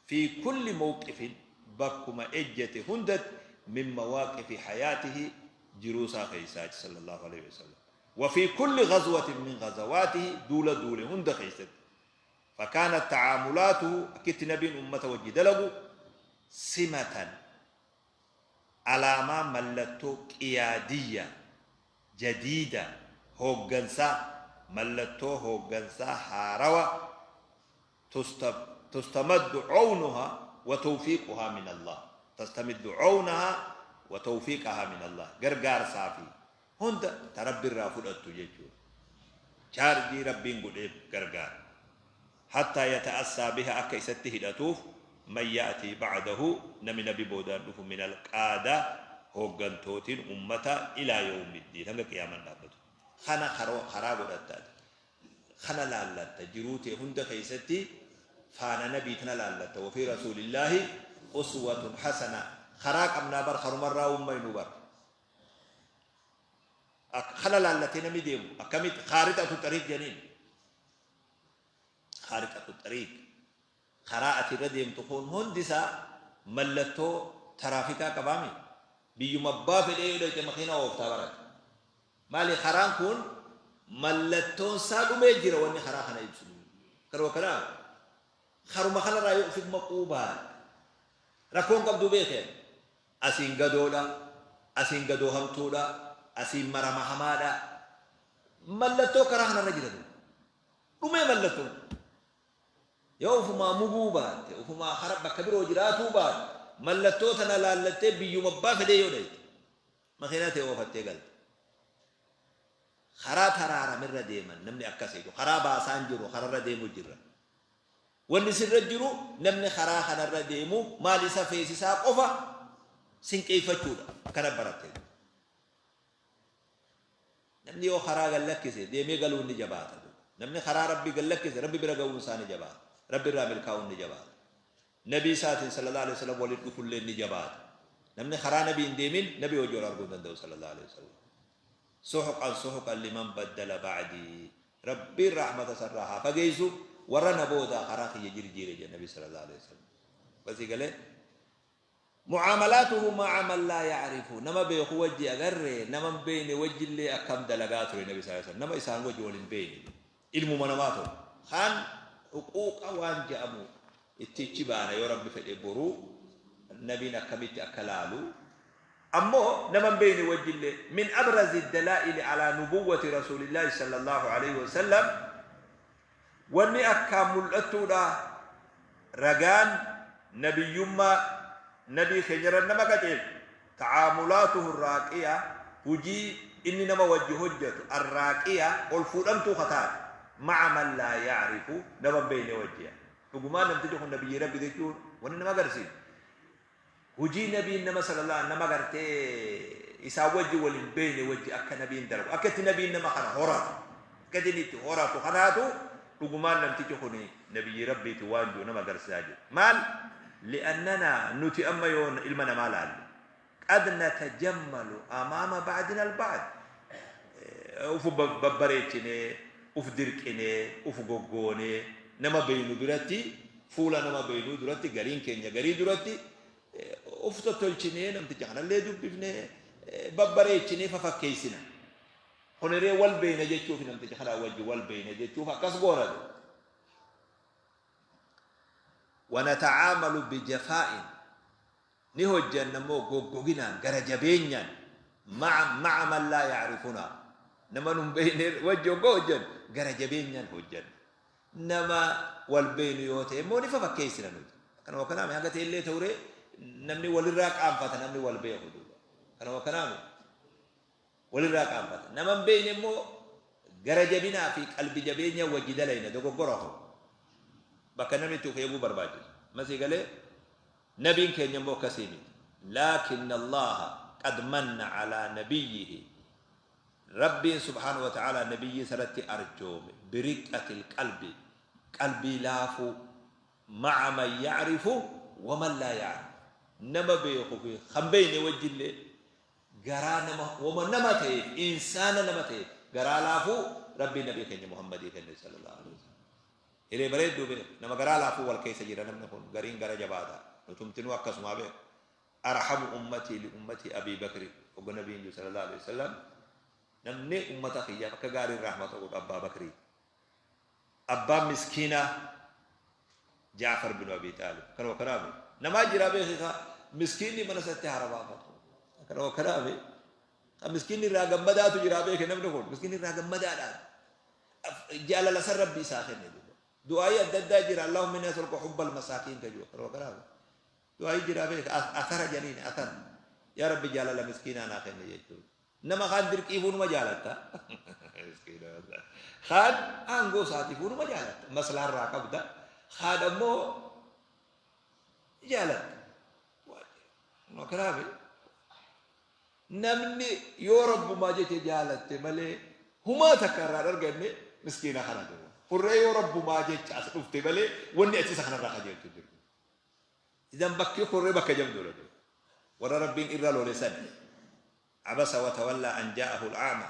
Fi kulli mawqifin, bakkuma ejjate hundatti, min mawaaqifi hayaatihi, jiruu isaa keessaa sallallahu alaihi wasallam. Wa fi kulli ghazwatin min ghazawaatihi, duula duule hunda keessatti. Fakaanat tacaamulaatuhu, akkitti nabiin ummata wajji dalagu, simatan, alaamaa mallattoo, qiyaadiyya jadiida, hooggansaa, mallattoo hooggansaa haarawa, tustamaddu cawnuha wa tawfiiquhaa min Allah, tastamiddu cawnahaa wa tawfiiqahaa min Allah, gargaarsaa fi hunda ta Rabbi irraa fudhattu jechuudha. Chaarjii Rabbiin godheef gargaara. Hattaa yata'assaa biha, akka isatti hidhatuuf, man ya'tii ba'dahu, nami nabi boodaan dhufu, min alqaada, hooggantootiin ummata, ilaa yawmiddiin, hanga qiyaamaan dhaabbatu. Kana karaa godhatta ati. Kana laallatta jiruu tee hunda keessatti, faana nabii tana laallatta. Wa fi rasuulillaahi uswatun hasana. Karaa qabnaa bar, karumarraa ummaynu bar. Kana laallatee namni deemu akkamitti khaarixatu xariiq janiin. Khaarixatu xariiq, karaa ati irra deemtu kun hundi isaa mallattoo taraafikaa qabaami. Biyyuma abbaa fedhee yoo dhaqxe makiinaa ooftaa barate. Maali, karaan kun mallattoon isaa dhumee jira, wanni karaa kana ibsu. Karuma kanaa, karuma kanarraa yoo ofif maquu baate rakkoon qabdu beekeen. Asiin gadoodha, asiin gadoo hamtuudha, asiin marama hamaadha. Mallattoo karaa kanarra jira duuba. Dhumee mallattoon. Yoo ufumaa muguu baatte, ufumaa kara bakka biroo jiraatuu baatte, mallattoo tana laallattee biyyuma abbaa fedhee yoo dhayxe, makiinaa tee oofattee galte. Karaa taraaramerra deeman namni akkas jechuudha. Karaa baasaan jiru kararra deemu jirra. Wanni sirra jiru, namni karaa kanarra deemu maal isa feesisaa qofa sinqeeffachuudha. Kana baratte. Namni yoo karaa gad lakkise deemee galuun ni jabaata. Namni karaa Rabbii gad lakkise Rabbi bira ga'uun isaa ni jabaata. Rabbi irraa milkaa'uun ni jabaata. Nabii isaatiin sallallahu alaihi wasallam waliin dhufullee ni jabaata. Namni karaa nabii hin deemin nabii wajji wal arguu hin danda'u sallallahu alaihi wasallam. Suhuqan suhuqan liman baddala ba'dii. Rabbiin rahmata isarraa haa fageessu warra na boodaa karaa kiyya jirjiire jedhe nabii sallallahu alaihi wasallam. Basii galee mucaamalaatuhu maca man laa yacrifu, nama beeku wajji agarre, nama hin beekne wajjillee akkam dalagaa ture nabi sallallahu alaihi wasallam, nama isaan wajji wal hin beekne, ilmuma namaa tokko kan huquuqa waan je'amu ittichi baana yoo Rabbi fedhe boruu, nabiin akkamitti akka laalu. Ammoo nama hin beekne wajjillee, min abrazi dalaa'ili alaa nubuwwati rasuulillaahi sallallahu alaihi wasallam, wanni akkaan mul'attuudha ragaan nabiyyummaa nabii keenyarra nama qajeelchu, tacaamulaatuhu raaqiya, hujii inni nama wajji hojjatu, arraaqiya, ol fuudhamtuu ka taate, maca man laa yacrifu, nama hin beekne wajjiya. Dhugumaan namtichi kun nabiyyii Rabbi jechuun wanni nama agarsiisu hujii nabiin nama sallallahu nama gartee isaan wajji wal hin beekne wajji akka nabiin dalagu, akka itti nabiin nama kana horatu, akka inni itti horatu kanaatu dhugumaan namtichi kun nabiyyi Rabbiiti waan jiru nama agarsiisaa jiru. Maal, li'annanaa, nuti amma yoo ilma namaa laalle, qad natajammalu amaama ba'dina al-ba'd, uf babbareechinee, uf dirqinee, uf goggoonee nama beeynu biratti, fuula nama beeynuu duratti, gariin keenya garii duratti uf tottolchinee, namticha kanallee dubbifnee babbareechinee fafakkeessina. Kuniree wal beeyna jechuuf, namticha kanaa wajji wal beeyna jechuuf akkas goona. Wanatacaamalu bijafaa'in, ni hojjanna immoo goggoginaan, gara jabeenyaan, maca man laa yacrifunaa, nama nun beeyne wajji hogga hojjannu gara jabeenyaan hojjanna. Nama wal beeynu yoo ta'e immoo ni fafakkeessina nuti. Kanuma kanaami haga ta'e illee ta'uree namni walirraa qaanfata, namni wal beeku duuba. Kanuma kanaami walirraa qaanfata. Nama hin beekne immoo gara jabinaa fi qalbi jabeenya wajji dalayna, dogoggora kun. Bakka namni itti of eeguu barbaachisu. Masii galee, nabiin keenya immoo akkasii miti. Laakin Allaha qad manna alaa nabiyyihi, Rabbiin subhaanahu wa ta'aalaa nabiyyii isarratti arjoome, biriqqatil qalbi, qalbii laafuu, maca man yacrifu wa man laa yacrif, nama beeku fi kan beekne wajjillee, garaa nama wama nama ta'eef, insaana nama ta'eef garaa laafuu Rabbiin nabii keenya Muhammadii kenne sallallahu alaihi wasallam. Hiree bareedduu beek nama garaa laafuu wal keessa jira namni kun gariin gara jabaata nutumtinuu akkasumaa beek arhamu ummatii li ummatii Abii Bakri hogga nabiin jiru sallallahu alaihi wasallam namni ummata kiyyaaf akka gaariin rahmata godhu Abbaa Bakrii abbaan miskiinaa Jaafar bin Abii Xaalib kanuma kanaami namaa jira beeki ka miskiinni mana isatti haara baafatu kanuma kanaami ka miskiinni irraa gammadaatu jira beeki namni kun miskiinni irraa gammadaadhaan jaalala san rabbi isaa kenne duuba du'aayii adda addaa jira allahumma inni as'aluka hubbal masaakiin ka jiru kanuma kanaami du'aayii jira beeki athara janiin athara yaa rabbi jaalala miskiinaa naa kenne jechuudha Nama kaan dirqiifuu numa jaalatta. Miskiina wallahi. Kaan aangoo isaatiifuu numa jaalatta. Maslaa irraa qabda. Kaan ammoo jaalatta. Kanaaf namni yoo rabbumaa jecha jaalatte malee humaa takka irraa hin arganne miskiina kana jiru. Furree yoo rabbumaa jecha as dhufte malee wanni achi isa kanarraa kajeeltu jiru. Idan bakki kurree bakka jabduudha duuba. Warra Rabbiin irra lole san. Abasa wa tawallaa an jaa'ahu al-a'ma.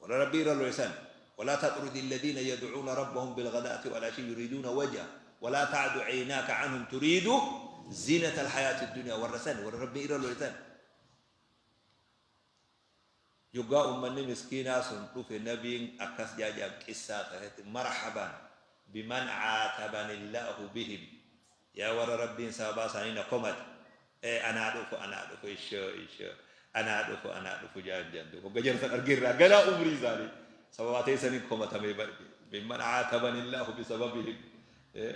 Warra Rabbii irra lole san. Walaa taxrudi alladhiina yad'uuna rabbahum bilghadaati wal ashii yuriiduuna wajha walaa ta'du 'aynaaka 'anhum turiidu zinata alhayaati dunya warra san warra Rabbiin irra lole san. Yoggaa ummanni miskiinaa sun dhufe nabiin akkas jaa jaan qissaa keessatti marhaban biman caatabani llaahu bihim yaa warra Rabbiin sababaa isaanii na komate ee anaa dhufu anaa dhufu ishoo ishoo anaa dhufu anaa dhufu jaan jaan duuba hogga jara san arge irraa ganaa umrii isaanii sababaa teessaniin komatamee bar biman caatabani llaahu bisababihim ee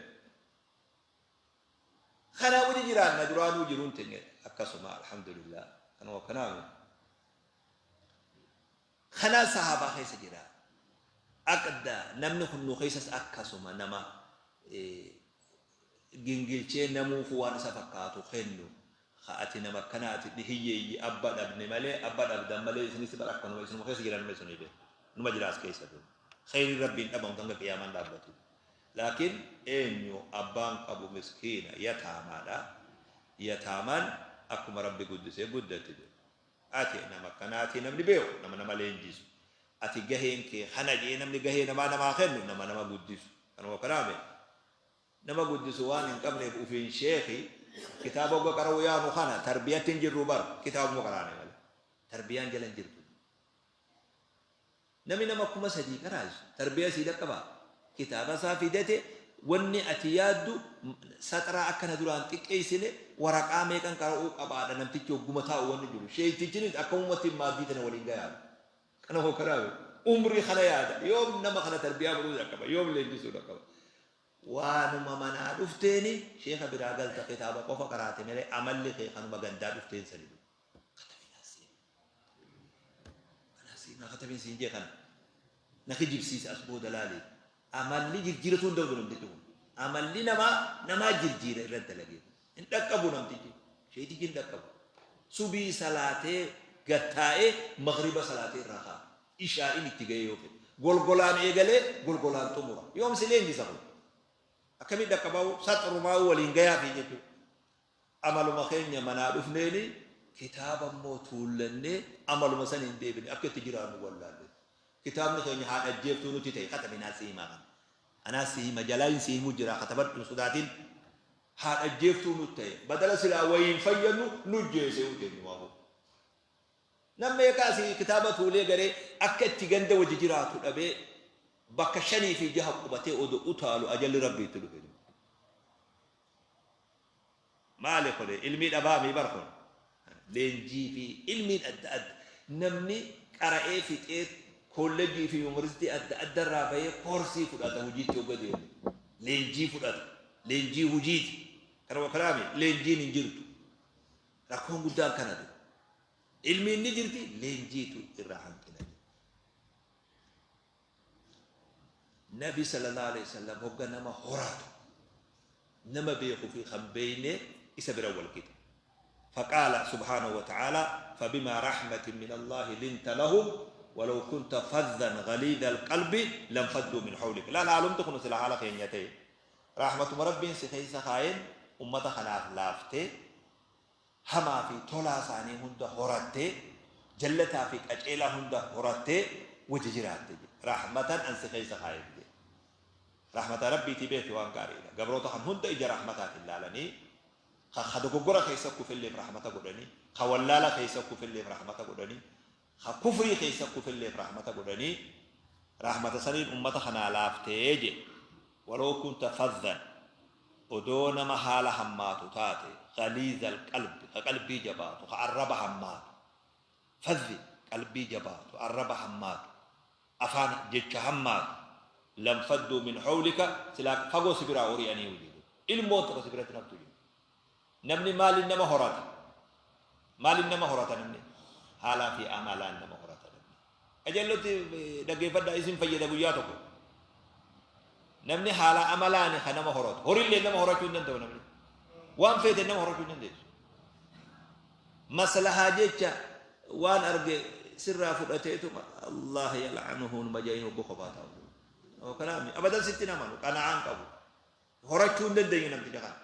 Kanaa wajji jiraanna duraanuu jiruun teenya akkasuma alhamdulillah kanuma kanaami. Kanaa sahaabaa keessa jira. Aqda namni kun nu keessas akkasuma nama gingilchee namuufuu waan isa fakkaatu kennu ka ati nama akkanaati hiyyeeyyi abba dhabne malee abba dhabdan malee isinis bar akkanuma isinuma keessa jiran malee sunii beeku numa jira as keessa duuba kheyriin rabbiin dhabamtu hanga qiyaamaan dhaabbatu. Laakiin eenyu abbaan qabu miskiina, yataamaadha. Yataamaan akkuma Rabbi guddisee guddatti jedhu. Ati nama akkanaatii namni beeku nama nama leenjisu. Ati gaheen kee kana jedhee namni gahee namaa namaa kennu nama nama guddisu. Kanuma kanaame nama guddisu waan hin qabneef ufiin sheekhi kitaaba hogga qara'uu yaanu kana tarbiyatti hin jirru bar kitaabuma qaraane malee. Tarbiyaan jala hin jirtu. Nami nama 3000 qaraasu tarbiya sii dhaqqabaa? Kitaaba isaa fidate wanni ati yaaddu saxraa akka na duraan xiqqeessine waraqaa meeqan qara'uu qabaadha namtichi hogguma taa'u wanni jiru. Sheeytichinis akkamumatti maaddii tana waliin gayaadha. Kana hoo kanaa umrii kana yaada. Yoom nama kana tarbiyaa godhuu dhaqqaba? Yoom leenjisuu dhaqqaba? Waanuma manaa dhufteeni sheeka biraa galta kitaaba qofa qaraate malee amalli kee kanuma gandaa dhufteen sani. Anaa seenaa katabiin siin jee kana na kijibsiisa as booda laali. Amalli jirjiiratuu hin danda'u namtichi kun. Amalli namaa namaa jirjiira irra dalagee. Hin dhaqqabu namtichi. Sheetichi hin dhaqqabu. Subii salaatee gattaa'ee magriba salaatee irraa ka'a. Ishaa'in itti ga'ee yoo fedhe. Golgolaan eegalee golgolaan xumura. Yoom si leenjisa kun? Akkamiin dhaqqabaa'u saxrumaa'u waliin gayaafii jechuudha. Amaluma keenya manaa dhufneeni kitaaba immoo tuullannee amaluma saniin deebine akka itti jiraannu wallaalle. Kitaabni keenya haadha ajjeeftuu nutti ta'e katabi naa si himaa kana. Anaa si hima jalaayin si himu jira katabadhu hin sodaatin. Haadha ajjeeftuu nutti ta'e badala silaa wayiin fayyannu nu jeese eenyumaafuu. Nam meeqa asii kitaaba tuulee garee akka itti ganda wajji jiraatu dhabee bakka shanii fi jaha qubatee odoo utaalu ajalli rabbii itti dhufe. Maali kun ilmii dhabaamii bar kun leenjii fi ilmiin adda adda namni qara'ee fixee koollejjii fi yuunivarsiitii adda adda irraa bahee koorsii fudhata hojiitti hogga deemu leenjii fudhata leenjii hojiiti kana kanaami leenjiin hin jirtu rakkoon guddaan kana dha ilmiin ni jirti leenjiitu irraa hanqina jira Nabi sallallahu alaihi wasallam hogga nama horatu nama beeku fi kan beeyne isa bira wal qixa. فقال سبحانه وتعالى فبما رحمة من الله لنت لهم ولو كنت فظا غليظ القلب لانفضوا من حولك لا لا علمت كن سلا حالة خينيتي رحمة ربي سخيس خاين أمة خناف لافتي hamaa fi tolaa isaanii hunda horattee, jallataa fi qaceelaa hunda horattee wajji jiraatte jedhe. Rahmatan an si keessa kaayef jedhe. Rahmata Rabbiitii beeki waan gaariidha. Gabroota kan hunda ija rahmataatiin laalanii, ka dogoggora keessa kufelleef rahmata godhanii, ka wallaala keessa kufelleef rahmata godhanii, ka kufrii keessa kufelleef rahmata godhanii, rahmata saniin ummata kanaa laaftee je. Waloo kunta fadhan, odoo nama haala hammaatu taate, ghaliiza alqalbi, ka qalbii jabaatu, ka arraba hammaatu, fadhi qalbii jabaatu, arraba hammaatu, afaan jecha hammaatu, lanfadduu min hawlika, silaa fagoo si biraa ori'anii jedhu. Ilmoon tokko si biratti naftu jedhu. Namni maaliin nama horata? Maaliin nama horata namni? Haalaa fi amalaan nama horata namni. Qajeellotti dhaggeeffadhaa, isin fayyada guyyaa tokko. Namni haala amalaani kan nama horatu. Horiillee nama horachuu hin danda'u namni. Waan feete nama horachuu hin dandeessu. Maslahaa jecha waan arge sirraa fudhateetuma Allah yal'anuhu numa ja'iin hogguu kophaa taa'u. Kanaaf abadan sitti namanu qana'aan qabu. Horachuu hin dandeenyu namticha kana.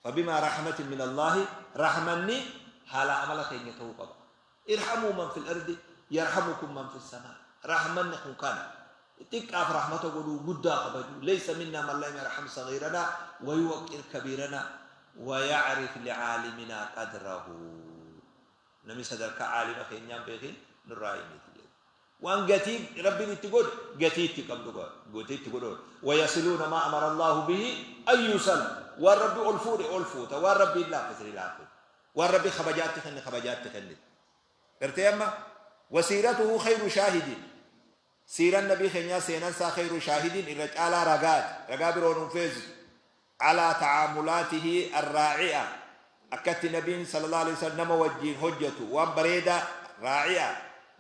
Fabimaa rahmatin min Allaahi, rahmanni haala amala keenya ta'uu qaba. Irhamuu man fil ardi yarhamukum man fis samaa. Rahmanni kun kana. Xiqqaaf rahmata godhuu, guddaa kabajuu. Laysa minnaa man lam yarham saghiiranaa wa yuwaqqir kabiiranaa wa ya'rif li'aaliminaa qadrahu. Namni sadarkaa aalima keenyaa hin beekin nurraa hin miti jedhe. Waan gatii Rabbiin itti godhe gatii itti qabdu gatii itti godhu. Wayasiluuna maa amara Allaahu bihi an yusal. Waan Rabbi ol fuudhe ol fuuta. Waan Rabbiin laaffise ni laaffisa. Waan Rabbi kabajaatti kenne kabajaatti kennita. Gartee amma wasiiratuhu khayru shaahidin. Siiran nabii keenyaa, seenan isaa, khayru shaahidin, irra caalaa ragaati. Ragaa biroo nuun feesisu. Alaa ta'aamulaatihi arraa'i'a, akkatti nabiin sallallahu alaihi wasallam nama wajjiin hojjatu waan bareedaa, raa'i'a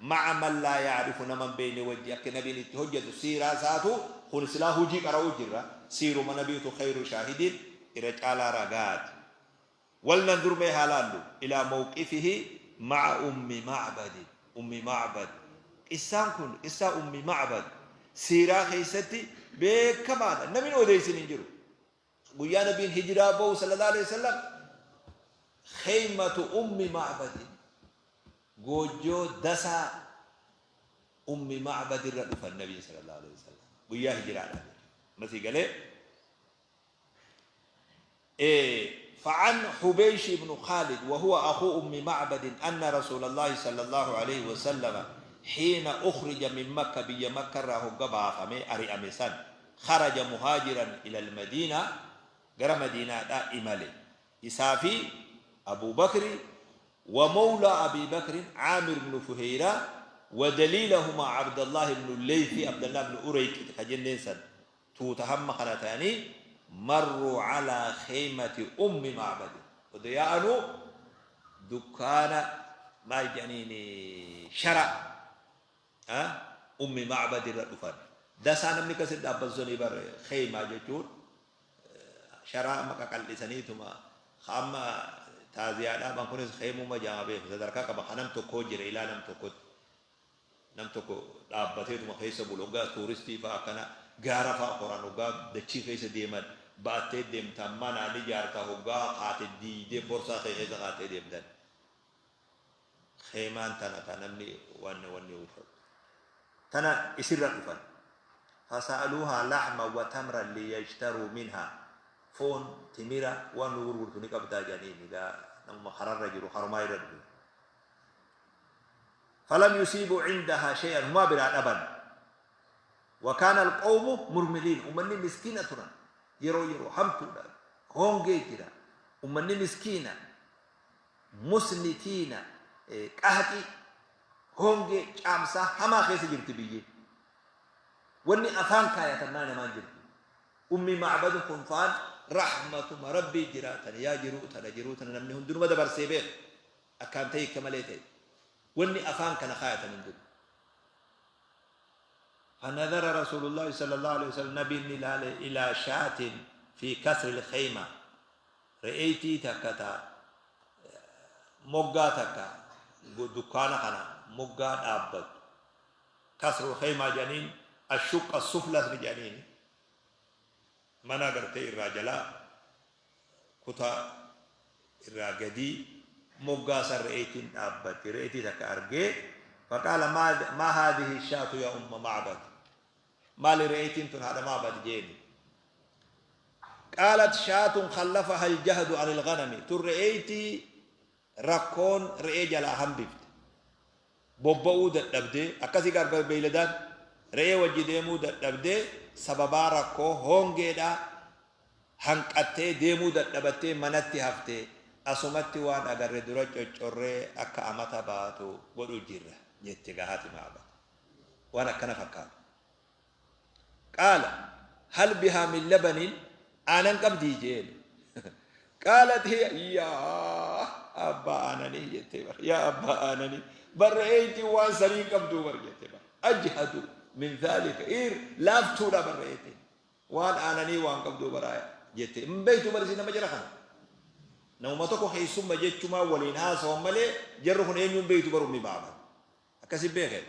ma'a man laa ya'rifu, nama hin beekne wajji akka nabiin itti hojjatu siiraa isaatu kun silaa hujii qara'uu jirra, siiruma nabiitu khayru shaahidiin, irra caalaa ragaati. Wal nanzur, mee haa laallu, ilaa mawqifihi ma'a ummi ma'bad. Ummi Ma'bad, qissaan kun qissaa Ummi Ma'bad siiraa keessatti beekamaadha, namni odeessin hin jiru. Guyyaa nabiin hijiraa ba'u sallallahu alaihi wasallam, kheymatu Ummi Ma'badin, goojjoo dasaa Ummi Ma'bad irra dhufan nabiin sallallahu alaihi wasallam guyyaa hijiraadha masii galee. فعن حبيش بن خالد وهو أخو أم معبد أن رسول الله صلى الله عليه وسلم حين أخرج من مكة، بيا مكة irraa hogga baafamee ari'ame san، خرج مهاجرا إلى المدينة، gara madiinaadhaa imale isaa fi Abu Bakri ومولى أبي بكر عامر بن فهيرة ودليلهما عبد الله بن الليث، عبد الله بن أريك ka jenneen san, tuuta hamma kana ta'anii، marruu calaa kheymati Ummi Macbadin, odo yaa'anuu dukkaana maal jedhaniin shara Ummi Macbad irra dhufan. Dasaa namni akkasitti dhaabbatu sanii bar kheymaa jechuun sharaa amma qaqal'isaniituma amma taaziyaa dhaaban kunis kheymuma jedhama beeku, sadarkaa qaba, ka nam tokkoo jira, ilaa nam tokkotti nam tokko dhaabbateetuma keessa bulu. Hoggaa tuuristii fa'a akkana gaara fa'a koran, hoggaa dachii keessa deeman ba'attee deemta, mana ni ijaarta, hoggaa kaate diidee borsaa kee keessa kaattee deemtan. Kheemaan tana ta namni wanni wanni uffatu tana isirra dhufan. Fasa'aluuhaa laxma wa tamran liyashtaruu minhaa, foon timira waan nu gurgurtu ni qabdaa jedhaniin. Egaa namuma kararra jiru karumaa irra dhufe. Falam yusiibuu cindahaa shay'an, humaa biraa dhaban. Wa kaana alqawmu murmiliin, ummanni miskiina turan, yeroo yeroo hamtuudha, hongee jira, ummanni miskiina, musnitiina, qahaxii, hongee, caamsaa hamaa keessa jirti biyyi. Wanni afaan kaayatan mana namaan jirtu. Ummi Macbad kun faan rahmatuma Rabbii jiraatan. Yaa jiruu tana, jiruu tana namni hundinuma dabarsee beeka, akkaan ta'e akka malee ta'e wanni afaan kana kaayatan hin jiru. فنظر رسول الله صلى الله عليه وسلم، نبي نلال، إلى شاة في كسر الخيمة، re'eeytii takka ta moggaa takka dukkaana kana moggaa dhaabbattu. Kasrul kheymaa jedhaniin, ashuqqa suflas ni jedhaniin, mana gartee irraa jalaa kutaa irraa gadii moggaa san re'eeytiin dhaabbatti. Re'eeytii takka argee, faqaala maa haadhihi shaatu yaa umma Macbad? Maali re'eetiin tun haadha Ma'bad jeeni. Qaalat shaatun khallafaha aljahdu anil ghanami. Tun re'eetii rakkoon re'ee jalaa hambifte. Bobba'uu dadhabdee, akkasii gaar beeyladaan re'ee wajji deemuu dadhabdee sababaa rakkoo hoongeedhaa hanqattee deemuu dadhabattee manatti hafte. Asumatti waan agarre dura coccorree akka amata baatu godhu jirra jette gaa haati Ma'bad. Waan akkana fakkaatu. Qaala hal bihaa min labanin, aanan qabdii jeen. Qaalat hiya, yaa abbaa aananii jettee bar, yaa abbaa aananii bar, re'eeytiin waan sanii hin qabduu bar jette bar. Ajhadu min dhaalika, ir laaftuudha bar, re'eeytiin waan aananii waan qabduu baraa jette hin beektu bar. Isin nama jara kana namuma tokko keessumma jechumaa waliin haasawan malee jarri kun eenyuun beektu bar. Ummi Ma'bad akkasi beekee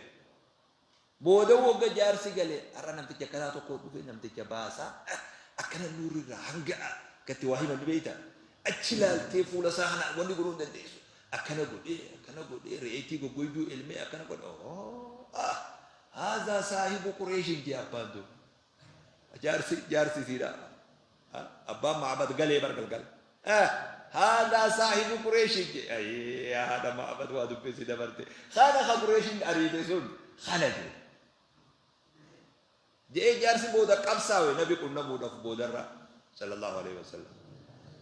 booda wogga jaarsi gale, har'a namticha akkanaa tokko dhufe, namticha baasaa akkana nuurri irraa hanga akkatti waa himan ni beekta. Achi ilaaltee fuula isaa kana wanni godhuu hin dandeessu. Akkana godhee, akkana godhee, re'eetii goggoyduu elmee akkana godhe. Haazaa saahibu Qureeshin jee abbaan duuba. Jaarsi jaarsi isiidha. Abbaan Ma'abad galee bar galgala. Haadhaa saahibu Qureeshin jee. Ayyee haadha Ma'abad waa dubbisi dabarte. Kana ka Qureeshin ariite sun kana jee. Je'ee jaarsi booda qabsaawe nabi qunnamuudhaaf boodarra sallallahu alaihi wasallam.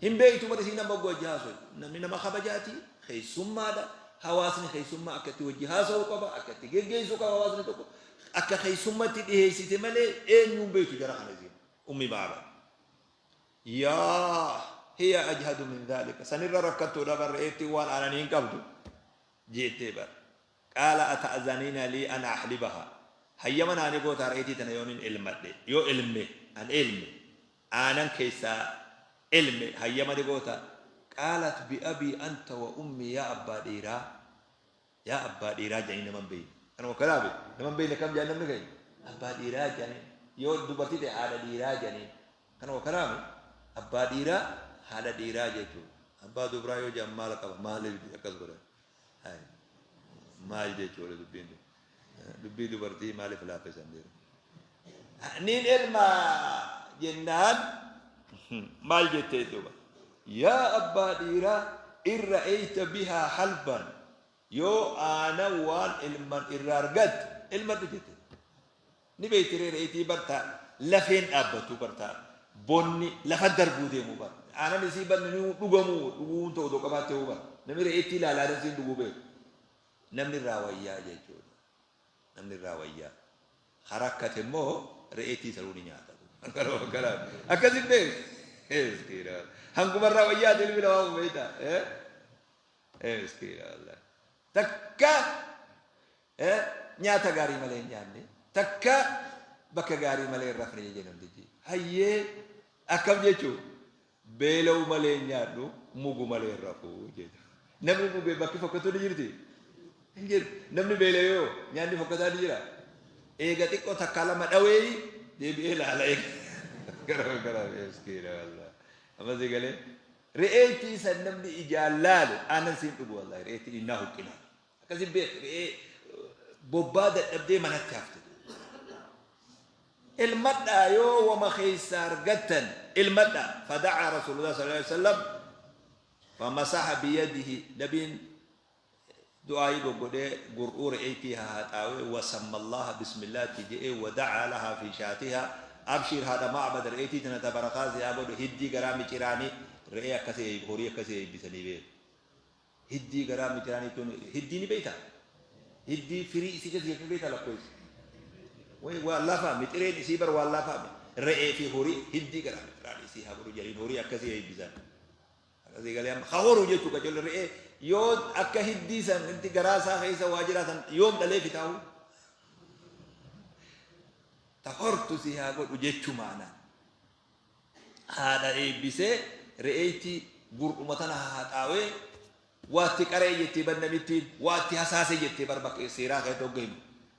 Hin beektu bar isiin amma wajji haasoo. Namni nama kabajaati, keessummaadha. Hawaasni keessummaa akka itti wajji haasa'u qaba, akka itti geggeessu qaba hawaasni tokko. Akka keessummatti dhiheessite malee eenyuun beektu jara kana isiin. Ummi Ma'bad. Yaa hiya ajhadu min dhaalika. Sanirra rakkattuudha bar, re'eettiin waan aananii hin qabdu jettee bar. Qaala ata'zaniina lii an ahlibaha. Hayyama naani gootaa re'eetii tana yoonin elmadhe, yoo elme, an elme, aanan keessaa elme, hayyama ni goota? Qaalat bi'abii anta wa ummii, yaa abbaa dhiiraa, yaa abbaa dhiiraa jedhanii nama hin beekne. Kanuma kanaafi nama hin beekne kam jedhan namni keenya? Abbaa dhiiraa jedhanii. Yoo dubartii ta'e haadha dhiiraa jedhanii. Kanuma kanaafi abbaa dhiiraa, haadha dhiiraa jechuudha. Abbaa dubraa yoo jedhan maal qaba? Maaliif akkas godhan? Maal jechuudha dubbiin tun? Dubbii dubartii maaliif laaffisan jedhu? Niin elma jennaan maal jettee duuba? Yaa abbaa dhiiraa, in ra'ayta bihaa halban, yoo aanan waan ilman irraa argatte ilmadhu jette. Ni beekti ree re'eetii bartaa lafeen dhaabbattu bartaa bonni lafa darbuu deemu bar. Aanan isii barni ni dhugamuu dhuguun ta'u odoo qabaattee bar. Namni re'eettii ilaala aanan isiin dhuguu beeku. Namni irraa wayyaa jechuudha. Namni irraa wayyaa. Harakkate immoo re'eettii sanuu ni nyaata. Akkasin beeku. Miskiina. Hanguma irraa wayyaati ilmi namaa kun beektaa. Miskiina wallahi. Takka nyaata gaarii malee hin nyaanne. Takka bakka gaarii malee hin rafne jechee namtichi. Hayyee, akkam jechuu? Beela'u malee hin nyaadhu, mugu malee hin rafu jedha. Namni mugee bakki fokkatu ni jirti? Hin jiru. Namni beela'e yoo nyaanni fokkataa ni jira? Eega xiqqoo takkaa lama dhaweeyi deebi'ee laala eega. Gara gara, miskiina wallahi. Amma si galee re'eettii san namni ijaan laale aannan siin dhugu wallahi, re'eettiin innaa huqqina. Akkasi beek, re'ee bobbaa dadhabdee manatti hafte. Ilmadhaa, yoo wama keessaa argattan ilmadhaa. Fadacaa Rasuulullah sallallahu alaihi wasallam famasaha biyadihi, nabiin du'aayii goggodhee gur'uu re'eetii haa haxaawee, wasammallaha, bismillaatti je'ee, wadacaa lahaa fi shaatihaa, abshiir haadha Ma'bad, re'eetii tana ta barakaa si haa godhu, hiddii garaa miciraanii re'ee akkasii, horii akkasii eebbisanii beeku. Hiddii garaa miciraanii tun, hiddii ni beektaa? Hiddii firii isii keessa jirtu ni beektaa lakkoofsa? Way waan lafaa mixireen isii bar waan lafaa re'ee fi horii hiddii garaa miciraan isii haa godhu jedhaniin horii akkasii eebbisan. Akkasii galee amma ka horu jechuu qacolle re'ee yoo akka hiddii san itti garaa isaa keessa waa jiraatan yoom dhalee fitaa'u? Ta hortu si haa godhu jechuu maanaa. Haadha eebbisee re'eetti gur'uma tana haxaawee waatti qara'e jettee bar namittiin, waatti hasaase jettee bar bakka seeraa keessatti hogga himu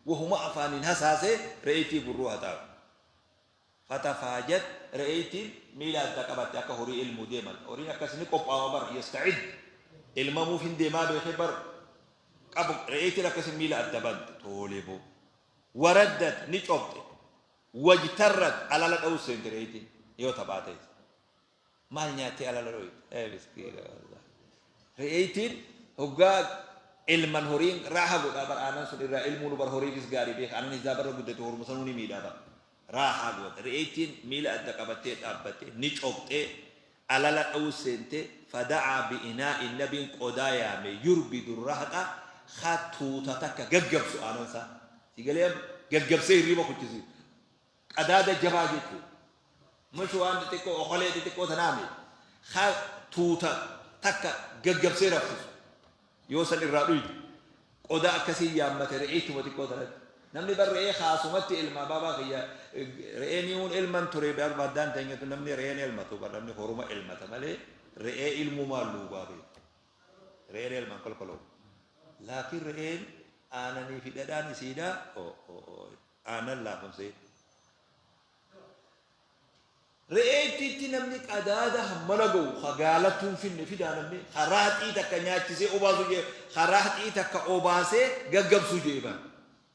wahuma afaaniin hasaasee re'eettii gurruu haxaawe. Fatafaajat, re'eettiin miila adda qabatte akka horii elmuu deeman. Horiin akkas ni qophaawa bar, yasta'id, elmamuuf hin deemaa beekee bar qabu. Re'eettiin akkasi miila adda bante, tole boo. Waraddat, ni copxe. Wajtarrat alala dha'uu seente re'eetiin yoo taphaa ta'e. Maal nyaattee alala dhoyte? Ee miskiina wallah. Re'eetiin hoggaa ilman horiin raaha godhaa bar aanan sun irraa ilmuunu bar horiifis gaarii beeka aanan isaa barra guddate horuma sanuu ni miidhaa bar. Raahaa goota. Re'eetiin miila adda qabattee dhaabbattee ni cophxee alala dha'uu seente fada'aa bi'inaa'in nabiin qodaa yaame yurbidu rahxa ka tuuta takka gaggabsu aanan isaa. Si galee amma? Gaggabsee hirriiba kuchisiisu. Qadaada jabaa jechuudha. Mush waan xixiqqoo okolee xixiqqoo tanaa miti. Ka tuuta takka gaggabsee raffisu. Yoo san irraa dhuyde. Qodaa akkasii yaammate re'eechuma xiqqoo tanatti. Namni bar re'ee kaasumatti ilma baabaa kiyya re'een yuun ilman ture barbaaddaan teenyatu namni re'een elmatu bar namni horuma elmata malee re'ee ilmuu maal luugaa beeku. Re'een elman kolkoloo. Laakiin re'een aananii fi dhadhaan isiidha aannan laafumsee. Re'eettiitti namni qadaada hammana ga'u ka gaalattuu hin finne fidaa namni ka raaxii takka nyaachisee obaasu jee ka raaxii takka obaasee gaggabsuu jee baa.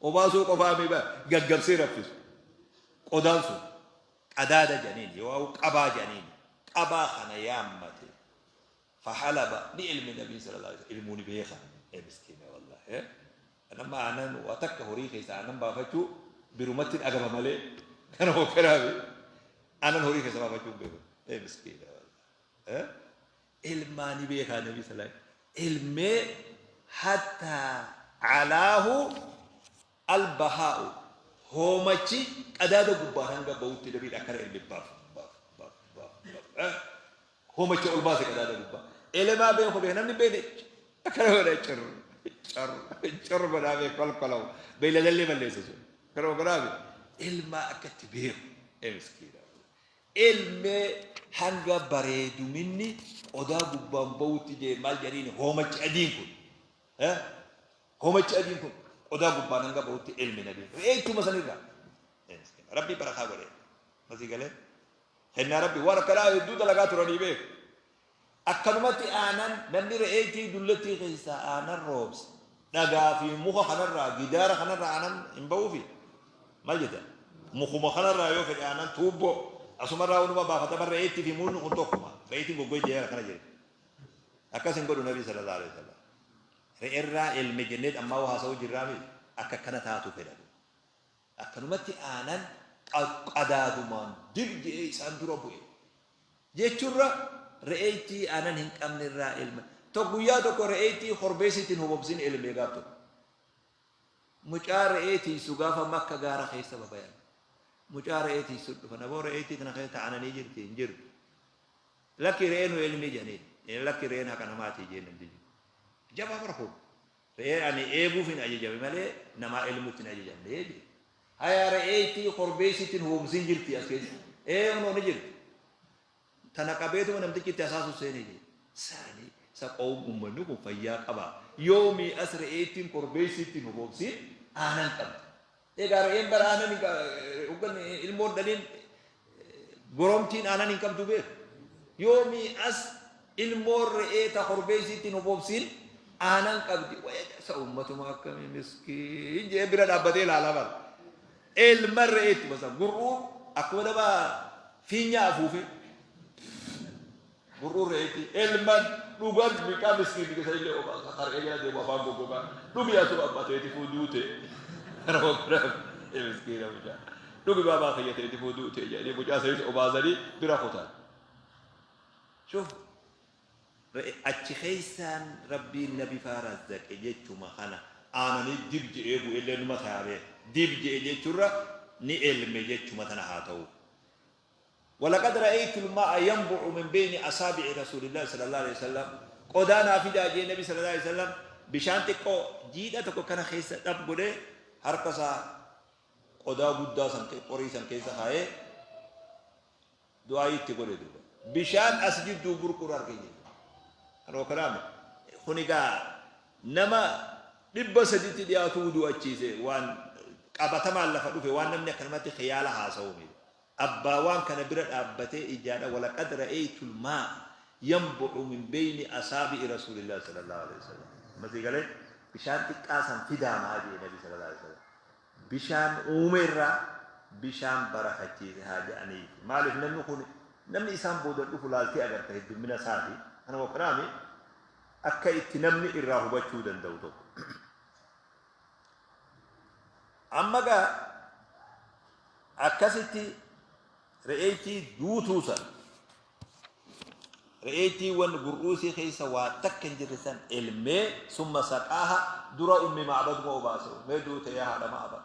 Obaasuu qofaa mi baa gaggabsee raffisu. Qodaan sun qadaada jedhaniin yoo qabaa jedhaniin qabaa kana yaammate. Fahalaba ni ilme nabiin sallallahu alaihi wasallam ilmuu ni beeka ee miskiina wallahi ee nama aanan waa takka horii keessa aanan baafachuu birumatti dhagama malee kana hokkanaafi aanan horii keessa baafachuu hin beeku ee miskiina wallahi ee ilmaa ni beekaa nabii sallallahu ilmee hattaa alaahu albahaa'u hoomachi qadaada gubbaan hanga bahutti nabiin akkana ilmi baaf baaf baaf baaf baaf Hoomacha ol baase qadaada gubbaa. Elemaa beeku beeka namni beekne akkana godha cir cir cir godhaa beeku kolkolawu beeyladallee balleessa sun. Kana godhaa beeku. Ilmaa akkatti beeku. Ee miskiina. Ilmee hanga bareeduminni qodaa gubbaan bahutti jee maal jedhaniin hoomachi adiin kun. Hoomachi adiin kun qodaa gubbaan hanga bahutti ilmi nabii. Re'eechuma sanirraa. Rabbii barakaa godhee. Masii galee. Kennaa Rabbii waan akkanaa hedduu dalagaa turanii beeku. Akkanumatti aanan namni re'eettii dullattii keessaa aanan roobse dhagaa fi muka kanarraa gidaara kanarraa aanan hin ba'uufi maal jetta mukuma kanarraa yoo fedhe aanan tuubboo asumarraa wanuma baafata bar re'eettii fi mukni kun tokkuma re'eettiin goggoydee akkana jedhe akkas hin godhu nabii sallallahu alaihi wasallam re'erraa elme jenneet ammaa waa haasa'uu jirraa miti akka akkana taatu fedha Akkanumatti aanan qadaadumaan dib je'ee isaan dura bu'e. Jechurra re'eettii aanan hin qabnerraa elma. Tokko guyyaa tokko re'eettii korbeessitti hin hobobsin elmee gaaf tokko. Mucaa re'ee tiiysu gaafa makka gaara keessa babayan. Mucaa re'ee tiiysu dhufan. Aboo re'eettii tana keessa aananii jirti hin jirtu. Lakki re'ee nu elmii jedhaniin. Lakki re'een haqa namaatii jeen namtichi. Jabaa bara kun. Re'ee ani eeguufin ajajame malee namaa elmutti hin ajajamne jedhe. Haya re'eettii korbeessitti hin hobobsin jirti as keessa. Ee kunoo ni jirti. Tana qabeetuma namtichi itti hasaasu seene jedhe. Saani sa qawm ummanni kun fayyaa qaba. Yoomii as re'eettiin korbeessitti hin hobobsin aanan qabdi. Egaa re'een bara aanan hin ilmoon dhaliin goromtiin aanan hin qabdu beeku. Yoomii as ilmoon re'ee ta korbeessiitti hin hobobsin aanan qabdi. Waya isa ummatuma akkamii miskiin jedhee bira dhaabbatee ilaalaa bara. Ilma re'eetti basa gur'uun akkuma nama fiinyaa afuufee Gur'uun re'eetti elman dhugan miqaa miskiin keessa illee obaasa har'ee jala deemu afaan goggogaa dhugi atu abbaa teetifuu duute miskiina mucaa dhugi baabaa kiyya teetifuu duute jedhanii mucaa sanis obaasanii bira kutan. Shuf achi keessaan rabbiin nabi faa razzaqe jechuma kana aananii dib je'ee bu'ellee numa taabee dib je'e jechurra ni elme jechuma tana haa ta'u. Walaqad ra'aytul maa'a yanbu'u min beyni asaabi'i rasuulillaahi sallallaahu aleyhi wasallam qodaa naa fidaa jee nabi sallallaahu aleyhi wasallam bishaan xiqqoo jiidha tokko kana keessa dhab godhee harka isaa qodaa guddaa san qorii san keessa kaayee du'aayii itti godhe duuba bishaan as jidduu burqur arge jedhe kanoo kanaame kun egaa nama 300tti dhiyaatu wudu'achiise waan qabatamaan lafa dhufe waan namni akkanumatti khiyaala haasa'u miti Abbaa waan kana bira dhaabbatee ijaadha walaqad ra'eytul maa'a yanbu'u min beyni asaabi'i rasuulillaahi sallallaahu aleyhi wasallam. Amma sii galee bishaan xiqqaa san fidaa maa jee nabi sallallaahu aleyhi wasallam. Bishaan uume irraa Bishaan barakachiise haa je'aniiti. Maaliif namni kun namni isaan boodan dhufu laaltee agarta heddummina isaati. Kana waqnaami akka itti namni irraa hubachuu danda'u tokko. Amma gaa akkasitti re'eettii duutuu san re'eettiiwwan gur'uusii keessa waa takka hin jirre san elmee summa saqaaha dura Ummi Ma'baduma obaase. Mee duute yaa haadha Ma'bad.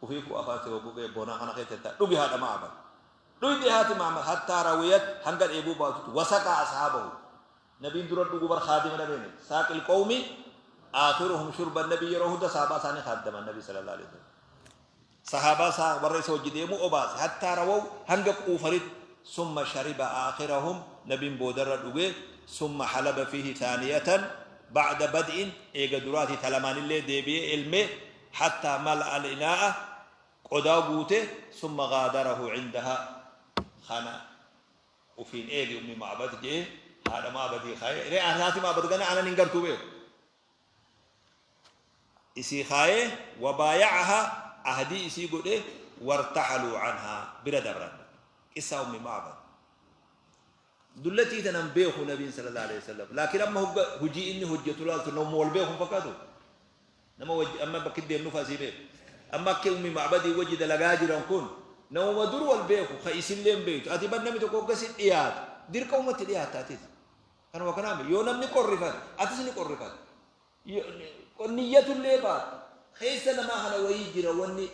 Ufiifuu afaan si hoggogee bona kana keessa jirta dhugi haadha Ma'bad. Dhuyde haati Ma'bad hattaa rawiyat hanga dheebuu baatutti wasaqaa ashaabahu. Nabiin dura dhugu bar khaadima nabiin saaqil qawmi aakhiruhum shurban nabii yeroo hunda sahabaa isaanii khaaddaman nabii sallallahu alaihi wasallam. Sahaabaa isaa warra isa wajji deemu obaase hattaa rawaw hanga quufanitti summa shariba aakhirahum nabiin boodarra dhuge summa halaba fiihi thaaniyatan ba'da bad'in eega duraatii talamaanillee deebi'ee elme hattaa mala'a al-inaa'a qodaa guute summa gaadarahu cindaha kana ufiin eegi Ummi Ma'bad je'e haadha Ma'badii kaaye ree haati Ma'bad gana anan hin gartuu beeku isii kaaye wabaayacaha ahdii isii godhe wartaxaluu canhaa bira dabran. Qissaa Ummi Ma'bad dullatii tanan beeku nabiin sallallahu alaihi wasallam, laakiin amma hogga hujii inni hojjetu laaltu namuma wal beeku hin fakkaatu. Nama wajji amma bakki deemnu fa asii beeku. Amma akka Ummi Ma'badii wajji dalagaa jiran kun namuma dur wal beeku ka isillee hin beektu. Ati bar namni tokko hogga si dhiyaatu dirqamumatti dhiyaatta atis. Kanuma kanaami yoo namni qorrifate atis ni qorrifatta. Niyyatullee baattu keessa namaa kana wayii jira wanni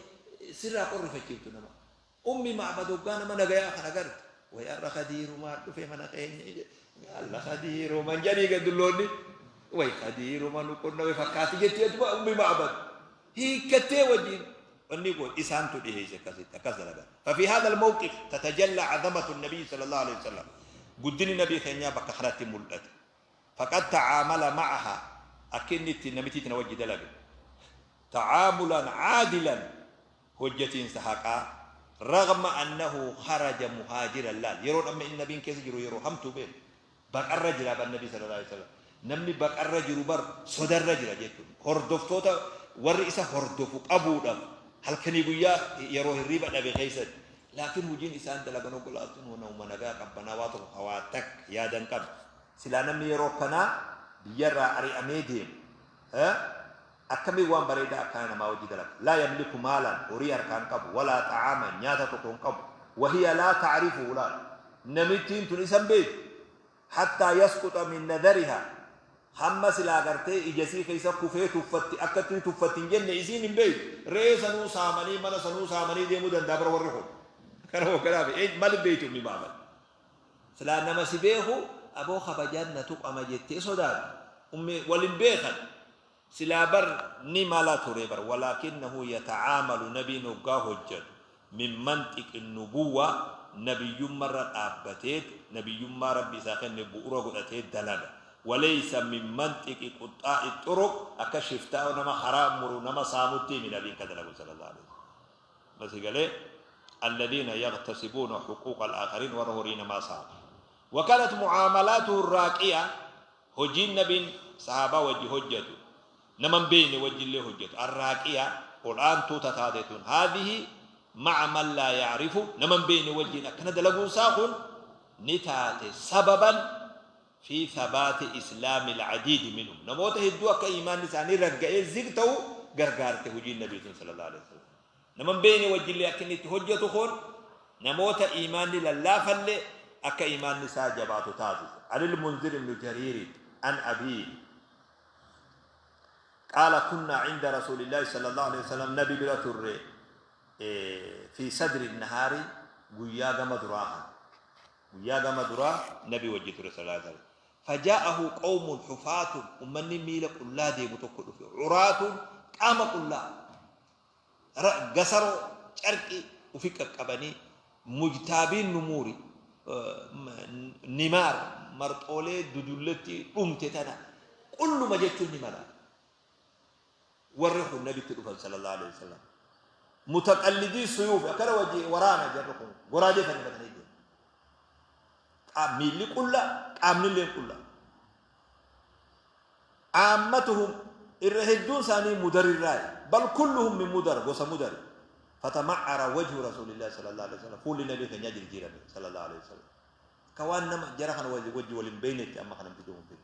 sirraa qorrifachiiftu nama. Ummi Ma'bad hoggaa nama nagayaa kana garte way har'a Khadiirumaa dhufe mana keenya alla Khadiiruman jedhanii gad dulloonni way Khadiiruma nu qunname fakkaatti jetti jettuma Ummi Ma'bad hiikkattee wajjin wanni kun isaantu dhiheesse akkasitti akkas dalagan. ففي هذا الموقف تتجلى عظمة النبي صلى الله عليه وسلم guddinni nabii keenyaa bakka kanatti mul'ate. فقد تعامل معها akka inni itti namitii tana wajji dalage تعاملا عادلا hojjatiinsa haqaa رغم أنه خرج مهاجرا laal yeroon amma inni nabiin keessa jiru yeroo hamtuu beeku baqarra jira bar nabii sallallahu alaihi wasallam. Namni baqarra jiru bar sodarra jira jechuudha. Hordoftoota warri isa hordofu qabuudhaaf halkanii guyyaa yeroo hirriiba dhabe keessatti, laakiin hojiin isaan dalagan oggolaatuun nama nagaa qabbanaa waa tokko hawaa takka yaadan qabdu. Silaa namni yeroo akkanaa biyyarraa ari'amee deemu akkamiin waan bareedaa akkana namaa wajji dalaga? لا يملك مالا horii harkaan qabu ولا طعاما nyaata tokko hin qabu. وهي لا تعرفه laal namittiin tun isan beektu حتى يسقط من نظرها hamma silaa gartee ija isii keessa kufee tuffatti akka itti tuffatti hin jenne isiin hin beektu. Re'ee sanuu saamanii mana sanuu saamanii deemuu danda'a bara warri kun kana hogganaaf mal beektu Ummi Ma'bad. Silaa nama si beeku aboo kabajaan na tuqama jettee sodaatu ummi walin beekan silaa bar ni mala ture bar. ولكنه يتعامل nabiin hoggaa hojjatu من منطق النبوة nabiyyummarra dhaabbateet nabiyyummaa Rabbi isaa kenne bu'ura godhatee dalaga وليس من منطق قطاع الطرق akka shiftaa nama karaa muru nama saamutti himi nabiin ka dalagu sallallahu alaihi wasallam basi galee الذين يغتصبون حقوق الآخرين warra horii namaa saamu. وكانت معاملاته الراقية hojiin nabiin sahaabaa wajji hojjetu nama hin beekne wajjillee hojjetu الراقية ol aantuu tataate tun هذه مع من لا يعرف nama hin beekne wajjin akkana dalaguun isaa kun ni taate سببا في ثبات إسلام العديد منهم namoota hedduu akka iimaanni isaanii ragga'ee zig ta'u gargaarte hojiin nabii tun sallallahu alaihi wasallam. Nama hin beekne wajjillee akka inni itti hojjetu kun namoota iimaanni lallaafalle akka iimaanni isaa jabaatu taasise. عن المنذر بن جرير عن أبيه قال كنا عند رسول الله صلى الله عليه وسلم nabi bira turre في صدر النهار guyyaa gama duraa guyyaa gama duraa nabi wajji ture صلى الله عليه وسلم. فجاءه قوم حفاة ummanni miila qullaa deemu tokko dhufe عراة qaama qullaa gasaroo carqii ufi qaqqabanii مجتابي النمور نمار marxoolee dudulletti dhumte tana qulluma jechuun ni mala. Warri kun nabitti dhufan sallallahu alaihi wasallam متقلدي السيوف akkana wajji waraana jarri kun goraadee fannifatanii deemu miilli qulla qaamnillee qulla. عامتهم irra hedduun isaanii Mudarirraa بل كلهم من مضر gosa Mudari. Fatama'ara wajhu rasuulillahi sallallahu alaihi wasallam, fuulli nabii keenyaa jirjiirame sallallahu alaihi wasallam. Ka waan nama jara kana wajji wal hin beeynetti amma kana namtichi kun fide.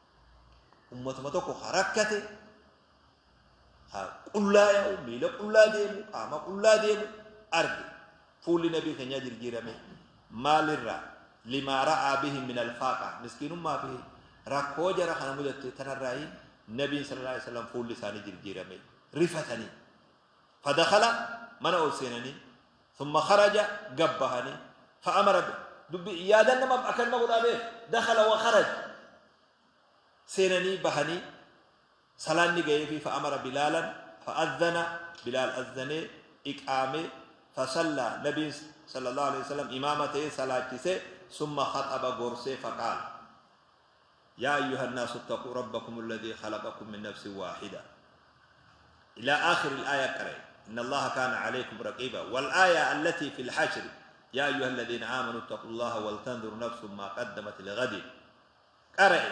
Ummatuma tokko ka rakkate, ka qullaa yaa'u, miila qullaa deemu, qaama qullaa deemu arge. Fuulli nabii keenyaa jirjiirame maalirraa? Limaa ra'aa bihim min alfaaqa, miskiinummaa fi rakkoo jara kana mudatte tanarraayi nabiin sallallahu alaihi wasallam fuulli isaanii jirjiirame, rifatanii. Fadakhala, mana ol seenanii, thumma kharaja, gad bahanii, fa'amara dubbi yaadan nama akka nama godhaa beek, dakhala wa kharaj, seenanii bahanii, salaanni gaheefi, fa'amara bilaalan fa'adhana, bilaal azzanee iqaamee, fasallaa, nabiin sallallahu alaihi wasallam imaama ta'ee salaachise, summa khaxaba, gorsee, faqaal, yaa ayyuha nnaasu ittaquu rabbakum alladhii khalaqakum min nafsin waahida ila aakhiri al-aaya qara'e, inna allaha kaana alaykum raqiiba, wal aaya allatii fil hashri, yaa ayyuha alladhiina aamanu ittaqu allaha wal tanzur nafsun maa qaddamat lighadin qara'e.